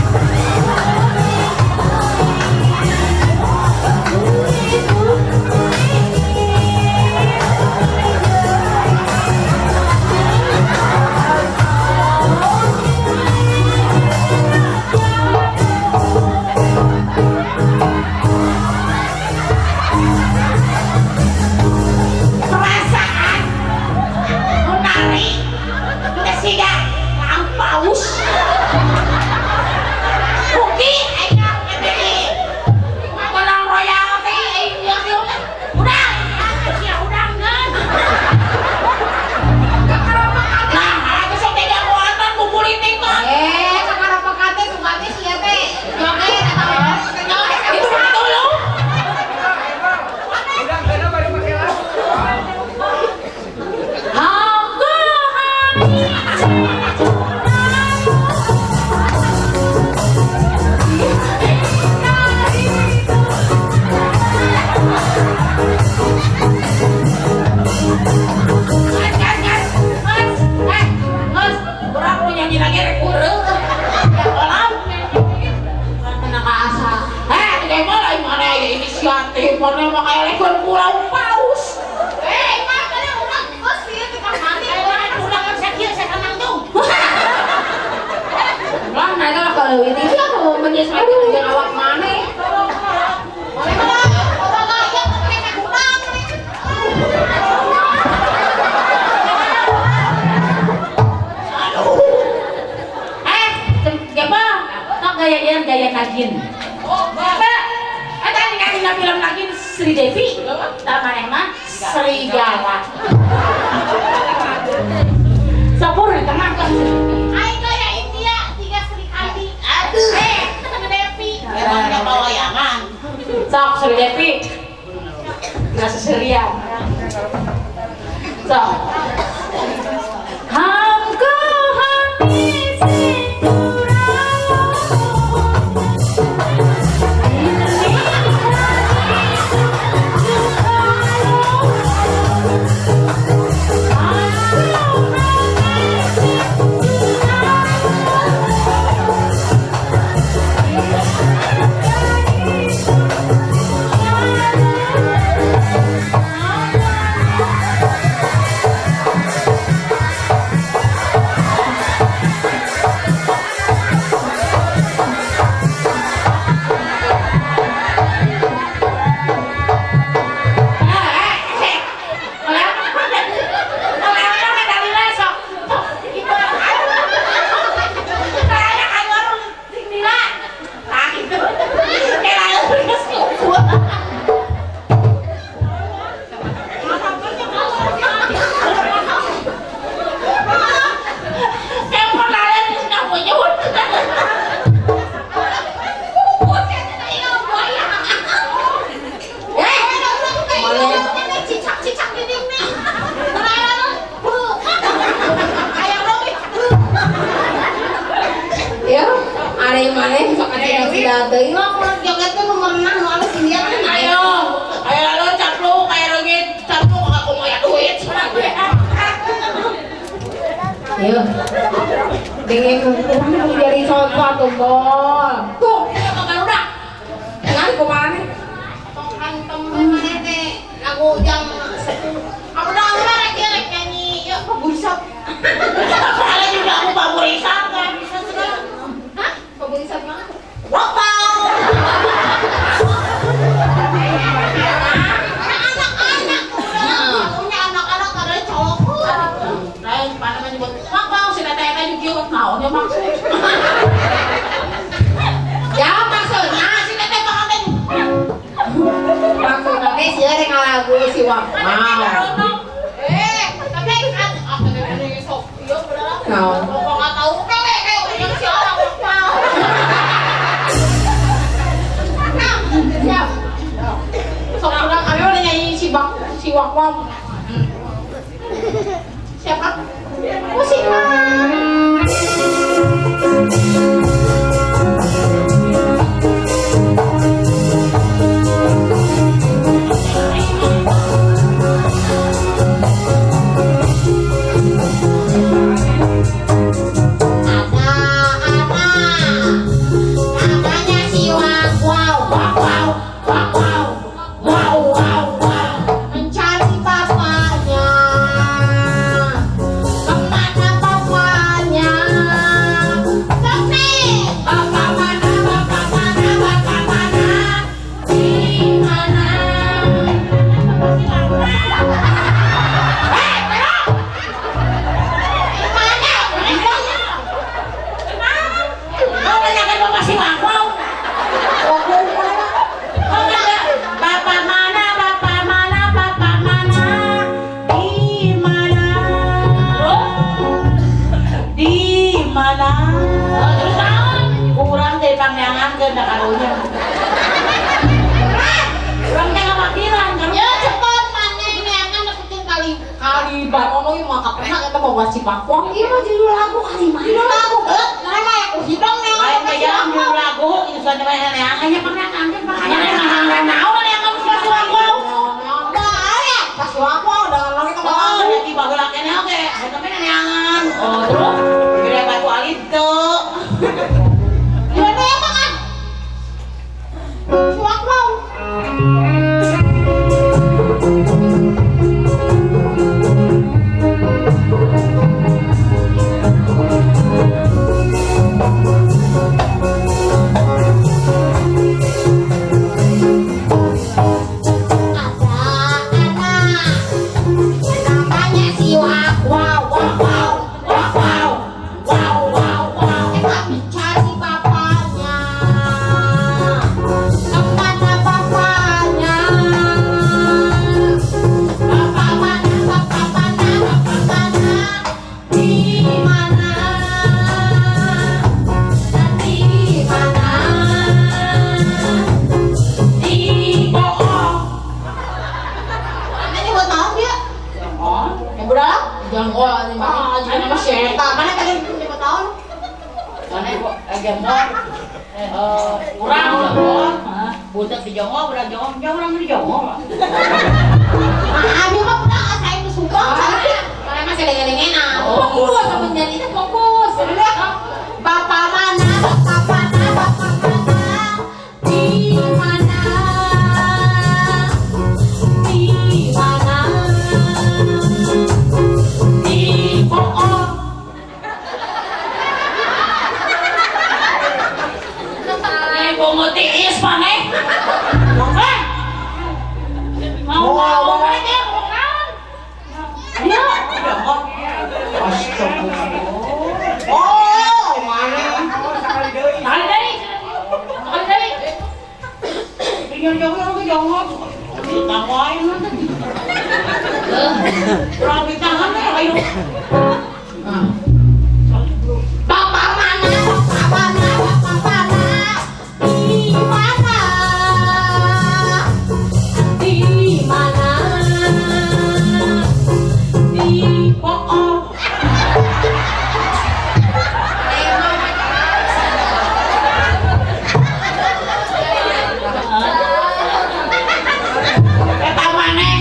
तुम छुपा लो। Perasaan menari kesiga paus Uki aing ngene menang royalti aing yang udah sia udangan. Nah, aku sok teh kuatan ku politik mah. Eh, sekarang pekate sukate sia teh joget atau Itu mah tolong. हमको हमें से चुरा लो, Mas, mas, mas, mas, mas, urang nu nyanyi lagi rek ureuh. Olam. Mana ka asa. Eh, teh mah lain mana aya inisiatif, mana mah kaya lekon pulau paus. Eh, mah kana urang geus ieu tukang mandi. Urang kan sakieu sakanangtung. Lah, nah itu lah kalau ini sih aku menyesuaikan dengan awak maneh. Boleh mah orang kaya pakai gudang. Aduh. Eh, siapa? Tok gaya ieu gaya nagin. Oh, Bapak, eta ningali dina film nagin Sri Devi. Tah maneh mah serigala. Sapur di tengah kan. Aing gaya India tiga Sri Kandi. Aduh. Eh, Devi. Emang ada bawayangan. Sok Sri Devi. Nggak seserian. Sok. हमको हमें से चुरा लो, दिल में कहीं तुम छुपा लो। हमको हमें से चुरा लो, दिल में कहीं तुम छुपा लो। Iya. Dengan urang jadi contoh atuh bol. Tuh, ka barudak. Ngan kumaha nih? Tong hantem maneh teh lagu jam apa dah rek rek nyanyi ya paburisat. Kalian juga aku paburisat kan bisa segala. Hah? Paburisat mana? Wow. Anak-anak punya anak-anak ada cowok. Lain pada menyebut wow si teteh teh juga naon ya maksud. Ya maksudnya si teteh pengantin. Maksudnya teh sia rek ngalagu si Wow. Tapi kan aku teh sok ieu padahal. Naon? Kok enggak tahu kele kayak si orang wow. Nah, siap. Sok urang kami udah nyanyi si bak si wak wak. Siapa? Musik mah. Ada namanya si wak wow wak wow wak wow wow wow wow mencari bapaknya kemana bapaknya Sokne bapak mana bapak mana bapak mana di mana. Hei, Pero! Di mana? Kau nanyakan bapak si Wakwau. Kau nanya bapak mana, bapak mana, bapak mana, di mana? Di mana? Terus naon? Kurang deh pangyangan ke karunya. Kurang teh ngawakilan karunya. Ya cepat mana ini akan deketin kali kali barono ieu mah kaprena eta bawa si Pakwang. Ieu mah judul lagu kali mah. Judul lagu heuh, mana mah aku hidung nih. Lain teh jalan judul lagu itu soalnya mah neangannya pangyangan kan pangyangan naon neangan si Wakwau. Nah, ya, pas Wakwang udah lagi ke Oh, jadi baheula keneh oge, eta mah neangan. Oh, terus gede batu alit teu. Gimana emang ah? Si Wakwang. Ada anak namanya si Wak Wow Wak Wow Wak Wow Wow Wow Wow. Kami cari bapaknya kemana bapaknya bapak mana bapak mana bapak mana di mana dan di mana Di bohong. Mana nyebut naon dia? Oh, Ya udah. Jongkol nih mah. Ah, jadi nama siapa? Mana tadi nyebut naon? mana kok jongkol. Kurang jongkol. Budak di jongkol, budak jongkol, jongkol di jongkol. Ah, abi mah udah saya ke Subang. Mana masih lengan-lengenan. Fokus sama nyanyi teh fokus. Bapak mana? Bapak mana? Bapak mana? Di mana? Di mana? Di bohong. Bongo tiis maneh. Eh. Mau mau maneh teh ngomong naon? Dia Jongkol. Astagfirullah. Oh, mana? Sekali deui. Sekali deui. Tinggal jongkol ke jongkol. Bintang wae nanti. Kurang bintangan teh ayo. Bapak mana? Bapak mana? Bapak mana? Di mana? Di mana? Di bohong. Eta maneh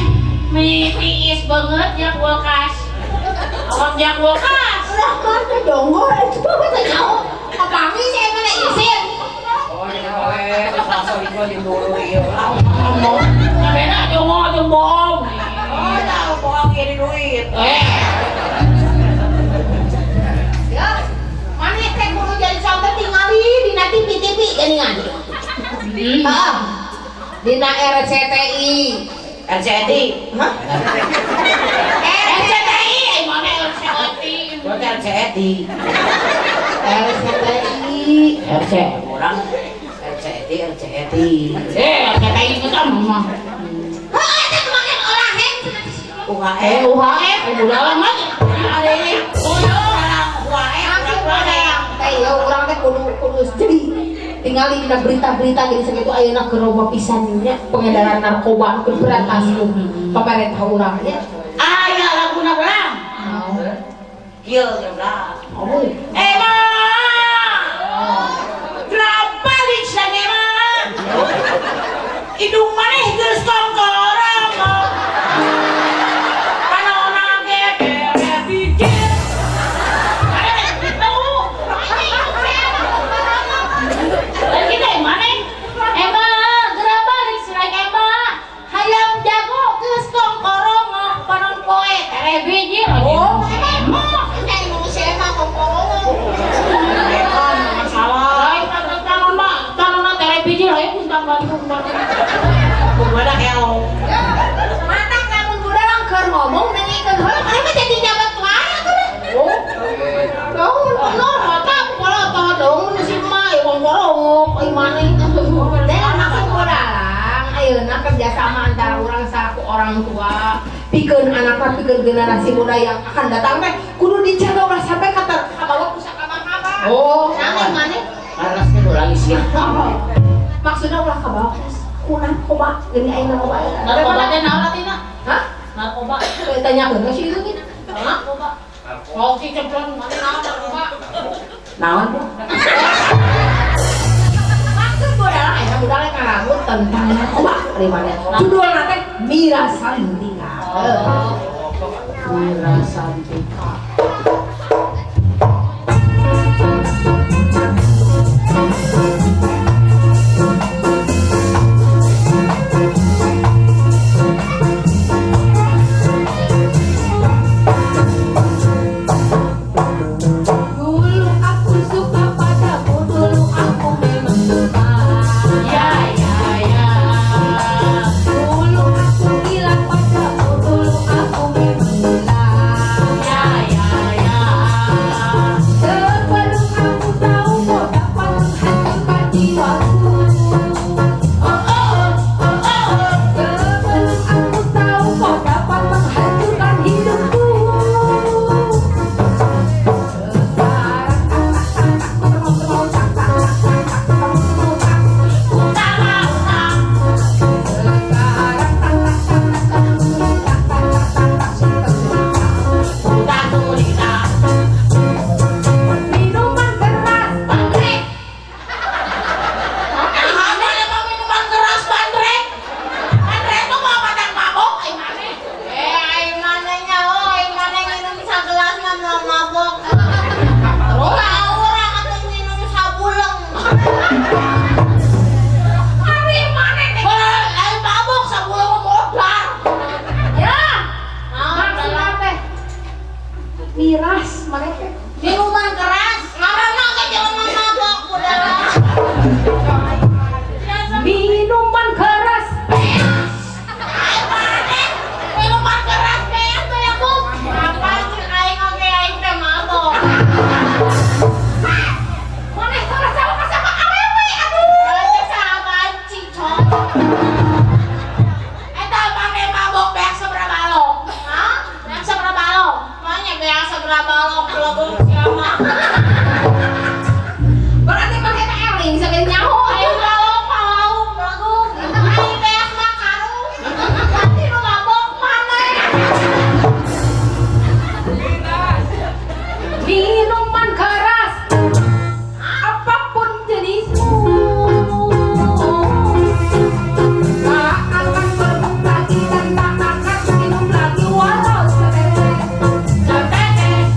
mi tiis banget ya kulkas. Awak jak kulkas. Urang teh jonggol itu teh nyaho. Kapangi sih mana isin. Oh, jadi boleh sosok itu dulu ieu. Ngomong. Kabehna jongo jeung bohong. Oh, tahu bohong ieu di duit. Eh. Ya. Maneh teh kudu jadi contoh tingali dina TV-TV geuningan. Heeh. Dina RCTI. RCTI. Hah? RCTI, ai mana RCTI? Berarti RCTI. RCTI. RC Orang RCTI, RCTI. Eh, RCTI itu kan mah. Heeh, teh kemarin olahan. UHF. UHF, udah lama. Ada ini. Orang UHF, Langsung orang urang teh ya urang teh kudu kudu jadi tingali dina berita-berita gini sakitu ayeuna keur loba pisan nya pengedaran narkoba keur berantas ku pamarentah urang nya. Aya laguna urang. Kieu urang. Oh. Ema. Berapa licin Ema? Hidung maneh geus kongkorong. Panona ge bere bijil. Ada gitu. Lagi teh maneh? Ema, berapa licin Ema? Hayam jago geus kongkorong panon poe tere bijil. Oh, emang saya ngomong si Emma kongkorong. Ema masalah. Lain tanona, tanona tere bijil aya puntang Bandung. Kumaha elong. Matak lamun budak keur ngomong dengekeun heula maneh mah jadi nyabat wae atuh deh. Oh. Naon bener mata polotot dong si Emma ya kongkorong ai maneh. Teh maksud budalang ayeuna kerjasama antara urang salaku orang tua pikeun anakna pikeun generasi muda yang akan datang teh kudu dijaga ulah sampai kata kabawa ku sakabang-kabang. Oh. Naon maneh? Karena teh ulah sih. Maksudna ulah kabawa ku narkoba geuning ayeuna loba. Narkoba teh naon artina? Hah? Narkoba. Tanyakeun ka si itu gitu. Narkoba. Oh, si cemplon mana naon narkoba? Naon? Maksud budak ayeuna budak ngalamun tentang narkoba di mana? Judulna teh Mira Santika. Oh. Mira Santika. Dulu aku suka padamu, dulu aku memang suka. Ya ya ya. Dulu aku gila padamu, dulu aku memang gila. Ya ya ya. Sebelum aku tahu kau dapat menghancurkan jiwaku. Oh oh oh oh. Sebelum aku tahu kau dapat menghancurkan hidupku. Sekarang tak tak tak tak tak tak tak tak tak tak tak Utama utama. Sekarang tak tak tak tak tak tak tak tak tak tak Utang tulita. Minuman keras Bandrek. Nah, mana mah minuman keras bandrek? Bandrek tuh mau matang mabok ai maneh. Eh, ai maneh nyaho, ai maneh nginum sagelas mah moal mabok. Terus Ka urang atuh nginum sabuleng. ari maneh teh lain mabok sabulan mah modar. ya Naon maksudna teh miras maneh teh Minuman keras, ngaranna ge jelema mabok budak. minuman keras Ai maneh minuman keras beas teh ya Bu. Apa sih aing oge aing teh mabok. maneh salah sama sama awewe aduh Aing sahabat cicok. Eta maneh mabok beak sabaraha balong? Hah? Beak sabaraha balong? Makanya beas sabaraha balong belum siapa. berarti maneh teh eling sampe nyaho Aing balong palau belagu. Aing beas mah karung. Berarti nu mabok maneh. minuman keras apapun jenismu tak akan berhenti lagi dan tak akan minum lagi walau setetes Setetes.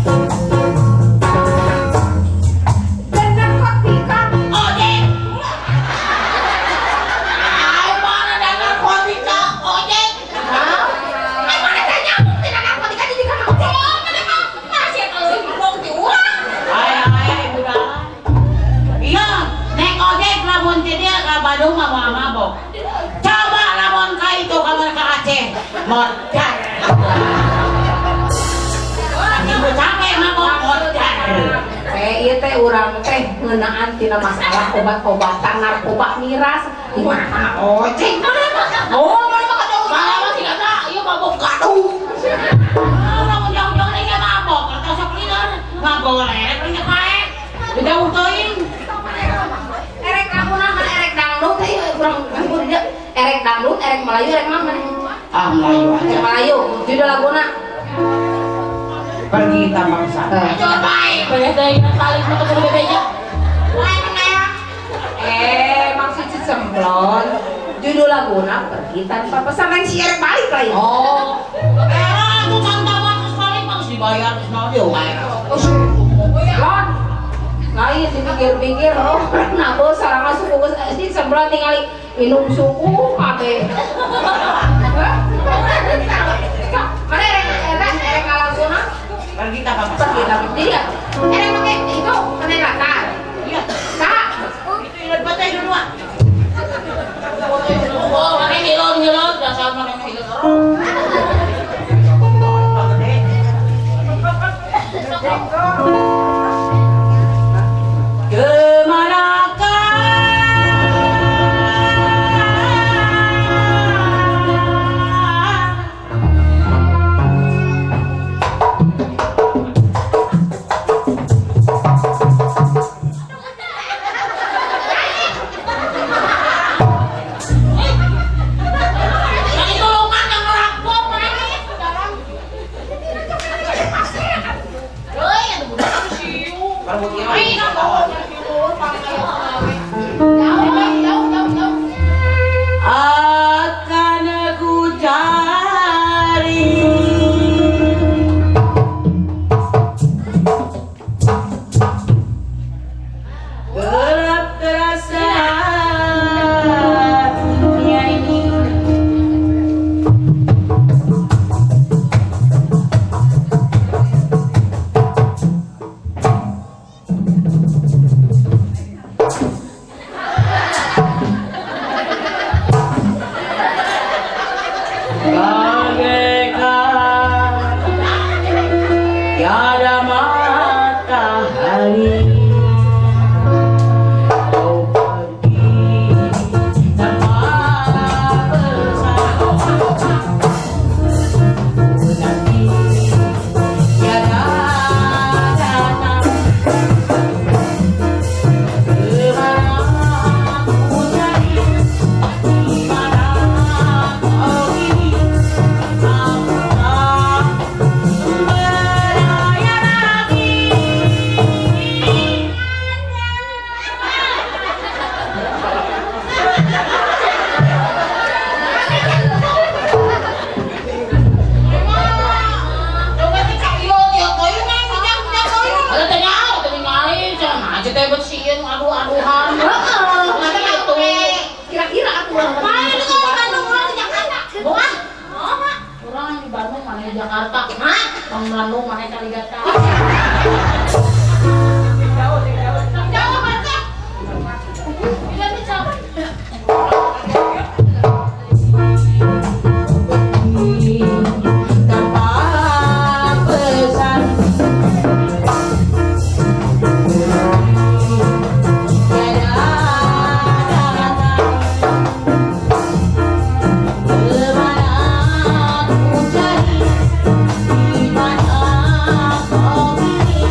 Modar. Ibu capek mabok modar. Ieu teh urang teh ngeunaan tina masalah obat-obatan narkoba miras di mana ojek. Oh, mana mah kadung. Malah mah sih kata, ieu mabok gadung. Lamun jauh-jauh nih mabok, atau sok lieur ngagolek nya kae. Jauh teuing. Erek laguna mah erek dangdut teh urang campur dia. Erek dangdut, erek Melayu, erek mana? Ah, Melayu aja. Erek Melayu, judul laguna Pergi tanpa pesan. Coba bae, bae deui paling mah kudu bebeja. Lain naya. Maksud si Semplon. Judul laguna Pergi Tanpa Pesan lain si erek balik lain. Oh. Aku tanpa terus balik mah geus dibayar geus naon deui wae. Lon. Lain dipikir-pikir, oh, nabo saranga suku geus si Semplon tingali minum suku kabeh. Mana erek erek erek laguna? Pergi tanpa pesan. Pergi tanpa dia. Erek make itu kena latar. Iya. Kak, itu ingat baca itu dua. Oh, mana hilon-hilon dasar mana hilon. Kemanakah Lagi tulungan yang ngerampok mana sekarang. Euy, atuh budak siu. Ai, nah bawa siu panggil. Jauh, jauh, jauh, jauh. Akan ku cari gelap terasa dunia ini. Bagaikan tiada matahari, kau pergi tanpa pesan. Ku nanti tiada datang. Kemana ku cari, di mana kau kini? Aku tak berdaya lagi. Coba teh cak ieu ieu teuing mah minyak-minyak teuing. Ada teh nyaho teh ningali cenah aja teh bet sieun adu-aduhan. Heeh, Nanti itu. Kira-kira aku orang Mana itu di Bandung urang di Jakarta. Bukan? Oh, Mak. Urang di Bandung mana di Jakarta. Hah? Bang Bandung mana Kaligata. Jauh banget. Bila tuh cak. Tanpa pesan, tiada datang. Kemana ku cari, di mana kau kini?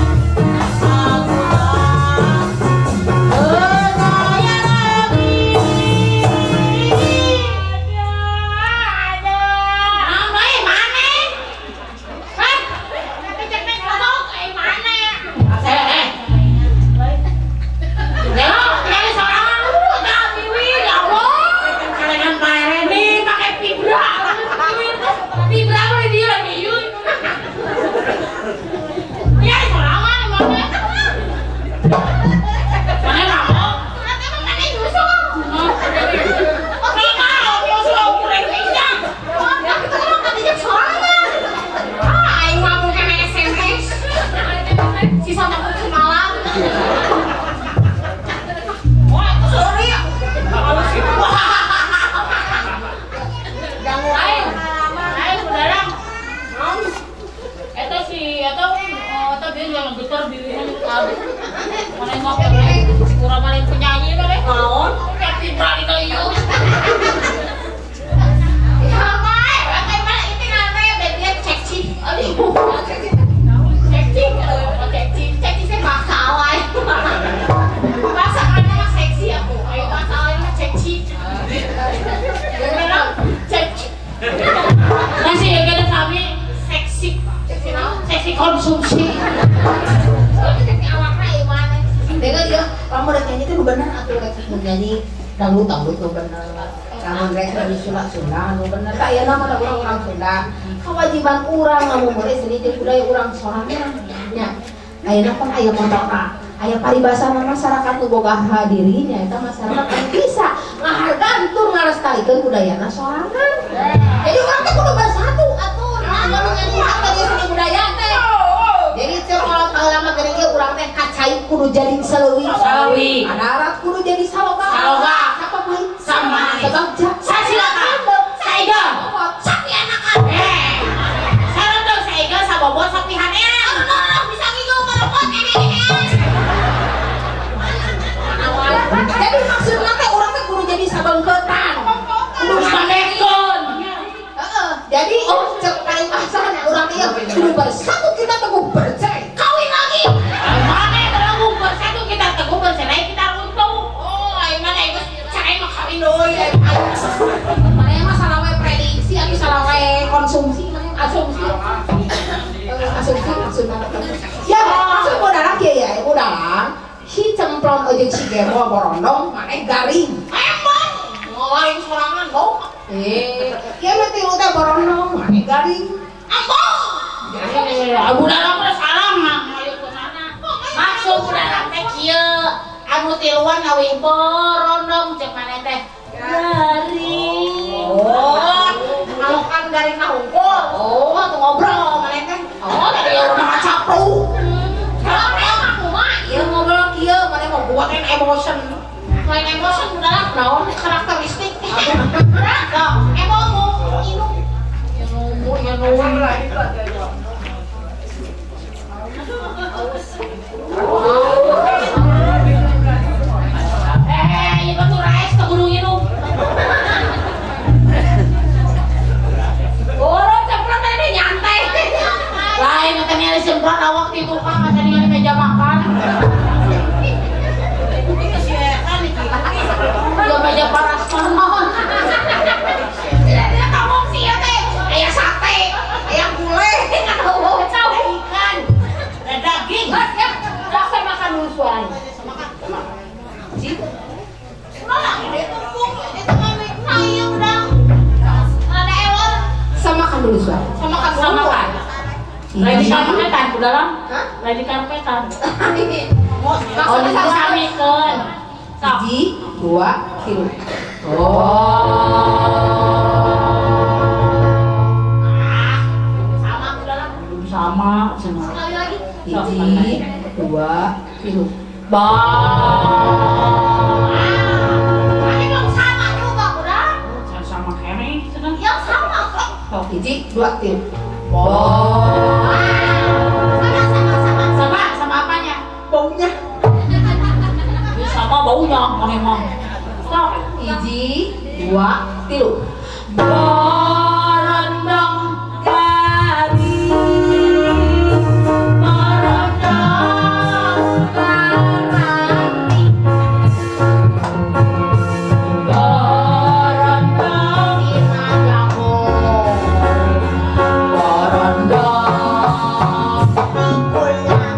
Dia yang getar dirinya kabeh. Mana mah kurang malah penyanyi mah deh. Naon? Kayak fibra di ieu. Sampai, kayak mana itu namanya dia cekci. Aduh. Cekci, cekci, cekci saya maksa awal. Bahasa karena mah seksi aku. Ayo bahasa awal mah cekci. Cekci. Masih ya kada sami seksi. Seksi naon? Seksi konsumsi. Seksi awakna ieu mana? Dengar ya, kamu udah nyanyi itu bener atuh rek nyanyi dangdut dangdut nu bener. Lamun rek di Sunda Sunda nu bener. Tak ya nama urang urang Sunda. Kewajiban urang ngamumule seni jeung budaya urang sorangan. Nya. Ayeuna pan aya motorna. Aya paribasana masyarakat nu boga harga dirinya eta masyarakat anu bisa ngahargaan tur ngalestarikeun budayana sorangan. Jadi urang teh kudu bersatu atuh. Nah, nu nyanyi tadi seni budaya teh. Jadi cek kalau lama geuning ieu urang teh kacai kudu jadi saleuwi. Saleuwi. Adarat kudu jadi saloga. Saloga. Sapa poe? Sama. Sabagja. Sasilaka. Saigel. Sapi anakan. Sareng saigel sabobot sapi hanean. Aduh, bisa ngigau merepot. Jadi maksudna teh urang teh kudu jadi sabengkeutan. Kudu samekeun. Heeh. Jadi cek paribasana urang teh kudu bersatu kita teguh bercerai. Kawin lagi. Mana teguh bersatu kita teguh bercerai kita runtuh. Oh, ayo mana ieu cerai mah kawin deui. Mana mah salah we prediksi atuh salah we konsumsi asumsi. Asumsi maksudna. Ya, maksud bodarak kieu ya, bodarak. Si cemplon jeung si gembol borondong maneh garing. Emang ngolain sorangan bau. Ieu mah tilu teh borondong maneh garing. Ambong. Budarak mah salah mah. Maksud budarak teh kieu anu tiluan ngawih borondong cek maneh teh garing. Oh, ngalokan garing mah hungkul. Oh, atuh ngobrol maneh teh. Oh, tadi urang mah capruk. Ieu ngobrol kieu maneh mah buatin emotion. Lain emotion budarak naon karakteristik. Sok, emomu inung. Ya nuhun. Ieu batu raes ka gunung inung. Orang cemplon teh nyantai. Lain teh ningali semprot awak di tukang asa ningali meja makan. Ya meja paras naon. Dia ngomong sih ya teh, aya sate, aya gulai, ada ikan, ada daging. Ya, saya makan dulu suaranya. Makan. Ulah, dia tumbuk, itu mah ieu urang. Ada elor. Sama makan dulu suara. Sama makan dulu. Sama makan. Lagi karpetan udah lah. Hah? Lagi karpetan. Oh, disamikeun. Sok. 1, 2, 3. Oh. Sama udah lah. Belum sama cenah. Sekali lagi. 1, 2, 3. Ba. Ini belum sama juga udah. Sama kene cenah. Yang sama kok. 1, 2, 3. Oh. Sama sama sama. Sama sama apanya? Baunya. Ini sama baunya memang. Sok. 1, 2, 3. Borondong garing, borondong karati, borondong Dina jago. Borondong Dikulangan.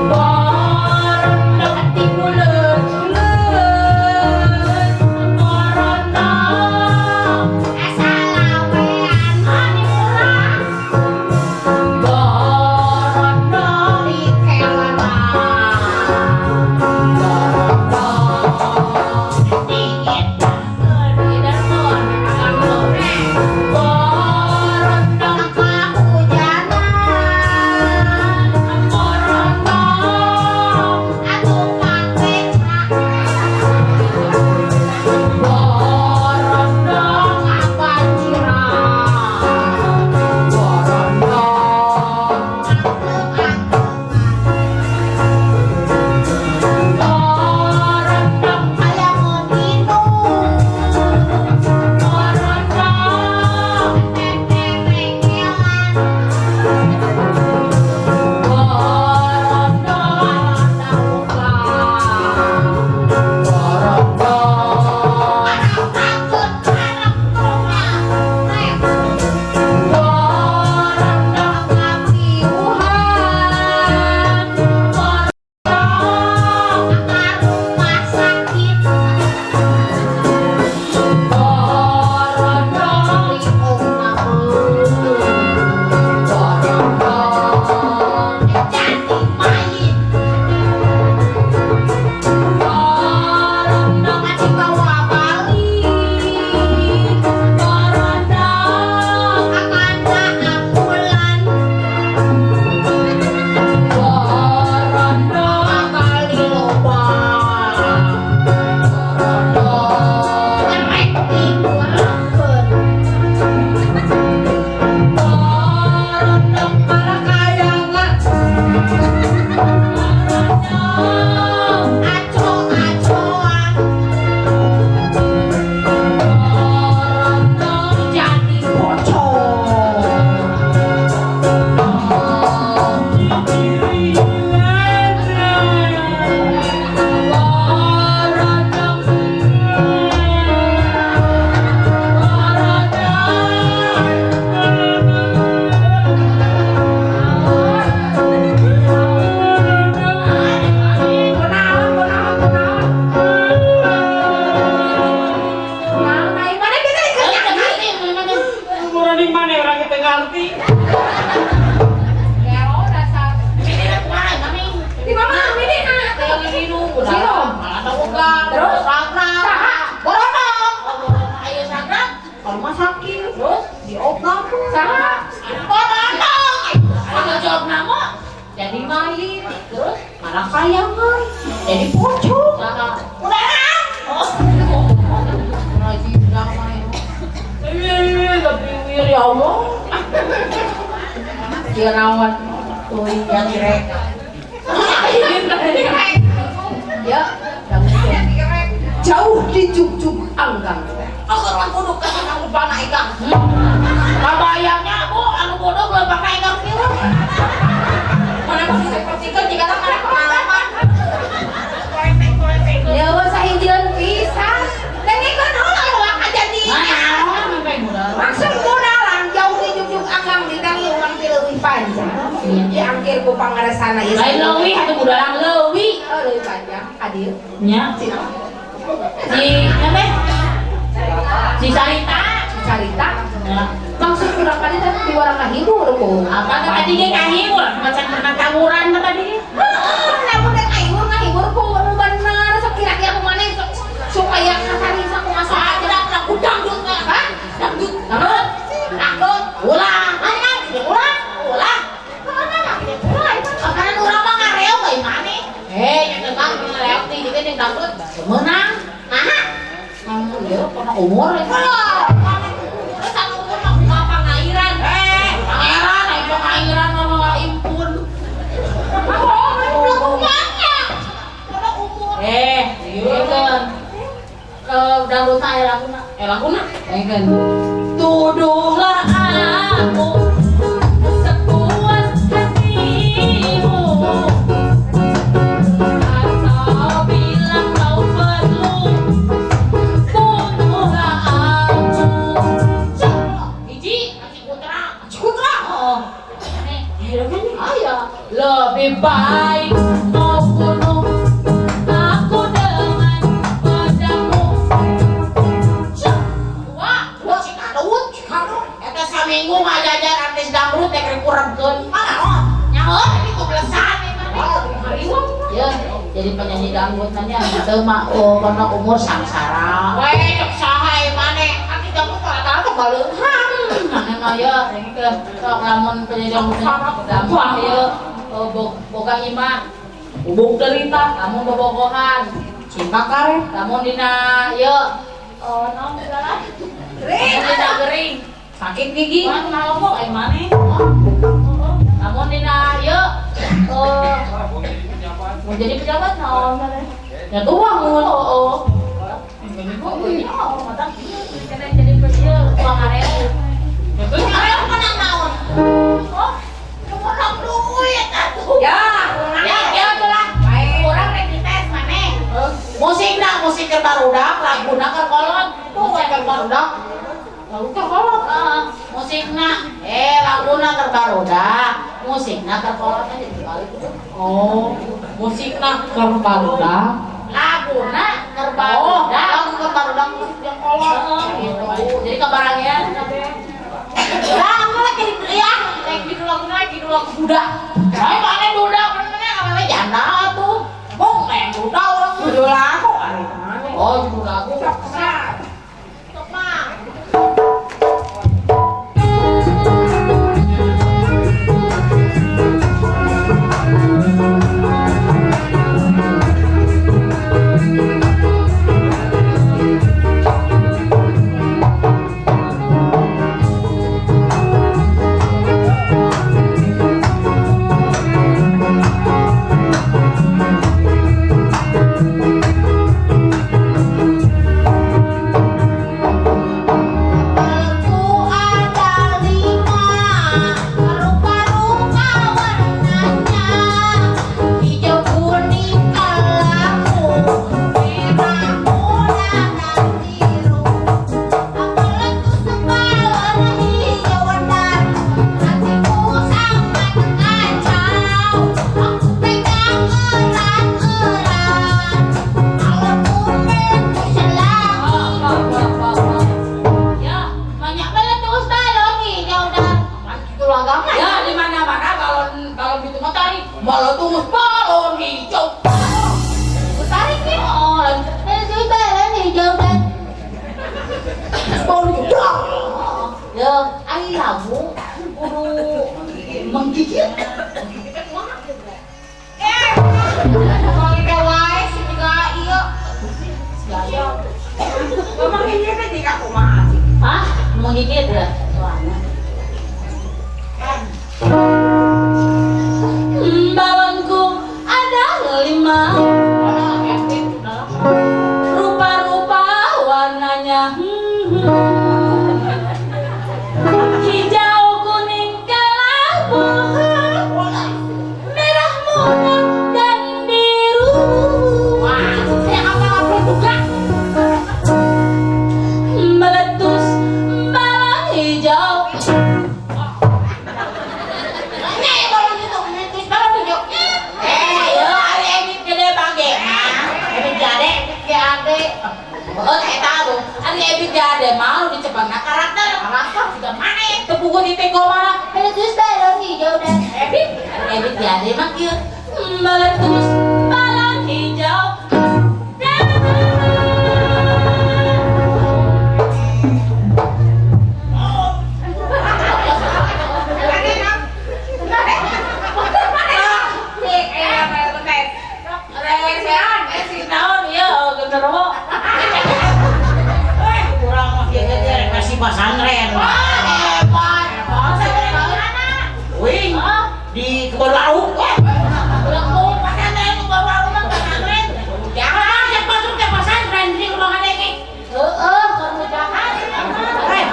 Borondong hati bulet bulet. Mana orang kita ngerti. Gero dasar. Ini rek kumaha mami? Di mama ini nah. Yang minum Sirom. Malah ugang. Terus? Sagrang. Saha? Boronong. Ayo sagrang. Kalau sakit. Terus Diopnam. saha? Boronong. Ayo jawab nama. Jadi main. Terus malah kayangan. Jadi pocong. Saha? Udah. Oh. Rajin udah main. Ih, tapi ya Allah. Dia naon? Tuh, Yang direk. Ya, jauh di juk-juk anggang. Aku orang bodoh kan aku panah ikan. Kabayangnya aku anu bodoh belum pakai ikan film. Mana aku seperti kan jika tak ada pengalaman. Ya wah sahijieun pisan. Dengekeun heula wah kajadi. Maksud mudalan jauh di juk-juk anggang ditangi urang teh leuwih panjang. Diangkir ku pangaresana ieu. Lain leuwih atuh budalang leuwih. Oh, leuwih panjang ka dieu. Nya. Cina. Si apa? Si Sarita. Carita. Ya. Maksud urang tadi teh diwarang kahibur ku. Apa teh tadi ge kahibur? Macan pernah tawuran teh tadi ge. Heeh, lamun dek kahibur ngahibur ku nu bener sok kira-kira ku maneh sok supaya kasarisa ku masa Ada lagu dangdut nggak? Hah? Dangdut. Dangdut. Dangdut. Ulah. Mana? Ulah. Ulah. Ulah. Makanan urang mah ngareog euy maneh. Eh, nya teh bang ngareog teh jadi jeung dangdut menang. Nah. Kamu ieu pernah umur ya? Ulah. Terus anu umur mah kumaha pangairan. Eh, pangairan, aya pangairan mah impun. Oh, ulah kumanya. Ulah umur. Eh, ieu kan. Dangdut aya laguna. Eh laguna. Eh kan. Tuduhlah aku sepuas hatimu atau bilang kau perlu bunuhlah aku. Hiji, Cikutra. Cikutra. Oh, aya lebih baik kau bunuh aku dengan pedangmu. Wah, dua Cikadut, Cikadut. Eta saminggu ngajajar artis dangdut teh keur kurebkeun. Mana oh? Nyaho, ini kublesan ieu mah. Ya, jadi penyanyi dangdut nanya teu mah oh kono umur sangsara. Weh, cek saha ieu maneh? Artis dangdut rata-rata baleuhan. Maneh mah ya dengkeun sok lamun penyanyi dangdut gampang ieu boga imah. Ubung derita, lamun bobogohan, Cinta karet. lamun dina ieu oh naon segala? Gering. Dina gering. Sakit gigi. Wah, ngomong ai maneh. Lamun dina ieu mau jadi pejabat naon maneh? Ya tuang mun. Oh, oh. Mata kena jadi pejabat uang areu. Ya tuh areu menang naon? Oh, menang duit atuh. Ya, Ya, ya itulah. Urang rek dites maneh. Musikna musik keur barudak, laguna keur kolot. Musik keur barudak. Lagu keur kolot. Heeh, musikna laguna keur barudak, musikna keur kolot jadi dibalik. Oh, musikna keur barudak. Laguna keur Oh, barudak. lagu keur barudak musik yang kolot. Heeh, gitu. Jadi kabarangean kabeh. Lah, aku lagi ya, lagi judul laguna judul lagu budak. Ai maneh budak bener awewe janda atuh. Bong yang duda urang. Judul lagu ari maneh. Oh, judul lagu. Sok mah. Sok mah. Thank agama. Ya di mana-mana balon balon itu mah tarik. Meletus balon hijau. Tarik ya. Oh, Meletus balon hijau dan balon hijau. Ya, ai lagu kudu Menggigil. Kalau wae sih juga iya. Ngomong ini teh jika kumaha sih? Hah? Menggigit ya? Balonku ada 5. Rupa-rupa warnanya. Hijau, kuning, kelabu, merah muda dan biru. Wah, saya apa juga? Meletus balon hijau. Nya ya balon itu, meletus balon hijau. Eh, ari Ebit gede bage. Ebit gade, Gade. Oh, eta tuh. Ari Ebit gade mau dicepengna karakter. Karakter juga mana ya? Tepugu di teko mana? Meletus balon hijau dan Ebit, Ebit gade mah kieu. Meletus balon hijau. Dan Kurang mah kieu ge versi pesantren. Hebat. Wing di Kebon Waru. Ulang mau pesantren, baru aku mah pesantren. Jangan cek masuk ke pesantren di rumah adek. Heeh, kamu jahat. Eh,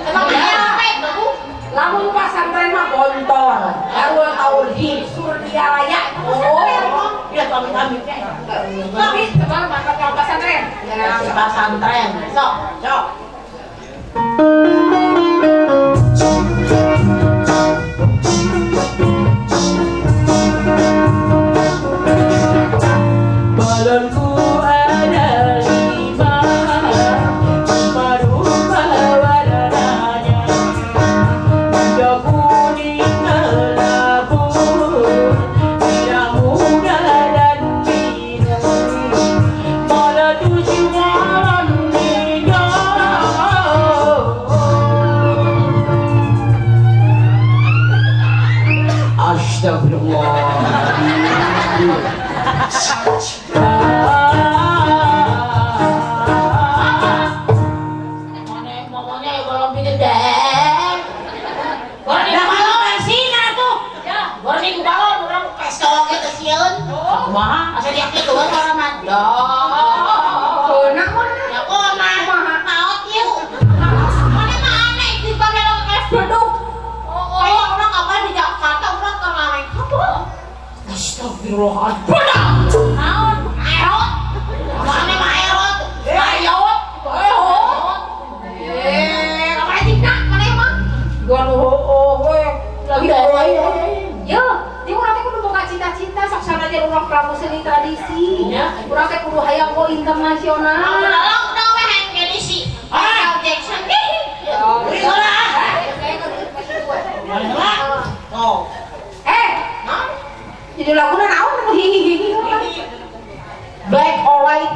Emang apa bagus? Lamun pasantren mah Gontor, Darul Tauhid, Surya Raya. Oh, ya kami kami. Tapi coba mantap kalau pesantren. Ya, pesantren. Sok. Sok. Balonku ada 5, rupa-rupa warnanya, hijau, kuning, kelabu, merah muda dan biru. Meletus balon hijau. Astagfirullah. Mana mamanya ya balon pintu deh. Lah kalau versina tuh. Ya, Baru nih balon orang pestol gitu sieun. Kumaha? Asa dia kitu kan orang mah. Keunang mah. Ya kona, maot ieu. Mana mah aneh di balon es beduk. Kayak orang kapan di Jakarta orang ke ngareng apa? Astagfirullahaladzim. Naon? Erot. Mana mah erot? Ayot. Erot. Eh, kapan cina mana emang? Gua nu heueuh we. Lagi Yo, di urang teh kudu boga cita-cita sok sanajan urang pramu seni tradisi. Ya. Urang teh kudu hayang go internasional. Tolong dong weh yang jadi si Michael Jackson. Beri lah. Oh. Eh, jadi laguna naon anu hihihi. Black or white.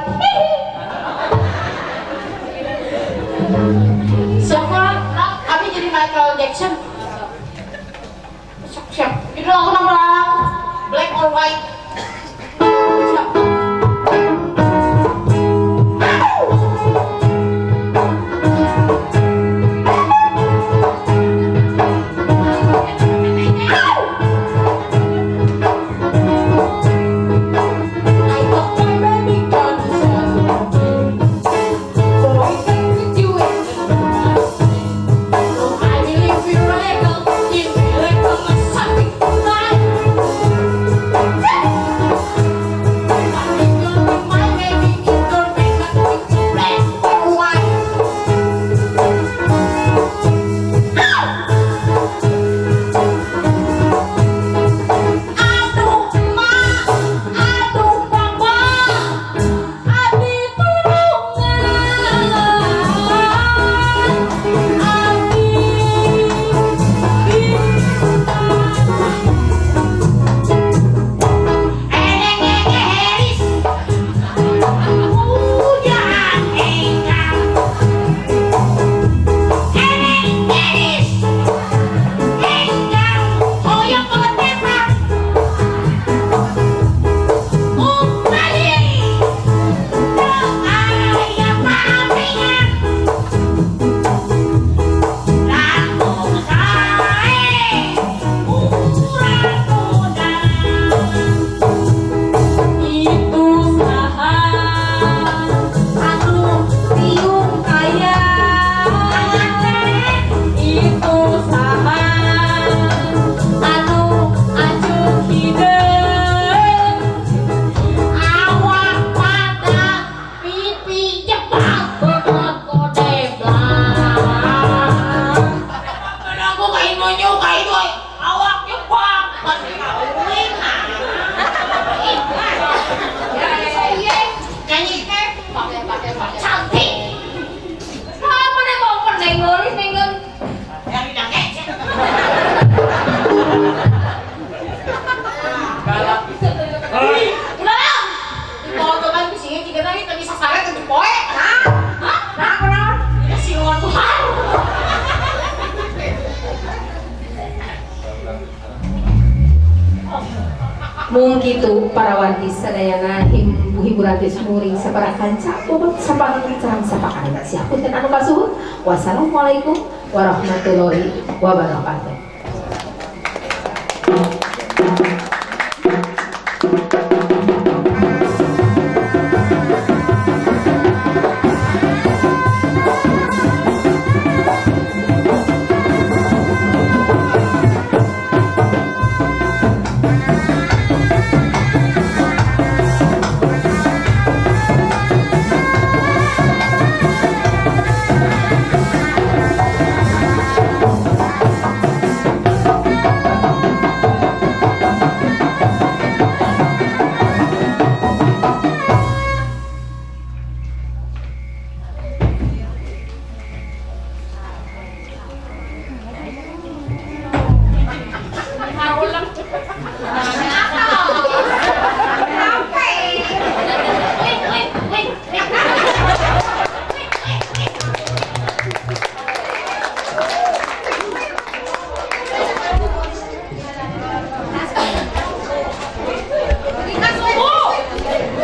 Siapa? Kami jadi Michael Jackson. Siap, siap. Itu aku nomor black or white. Siap. I got my baby gonna celebrate. Boy, with you in the I believe in miracle, in miracle, something tonight. Aing nunjuk ka itu awak nyepak pasti kawin. Nyanyi teh pakai cantik. Apa nih mau nenggolis nenggon? Yang didangke. Ulah. Dipotong sih jika tadi tadi sasaran ke poe. Hah? Hah? Nah, ya si Iwan Tuhan. Mung kitu para wargi sadayana hiburan geus muring sabaraha kanca bobot sapaneng cerang sapakan siapun anu kasuhun. Wassalamualaikum warahmatullahi wabarakatuh. Harulang.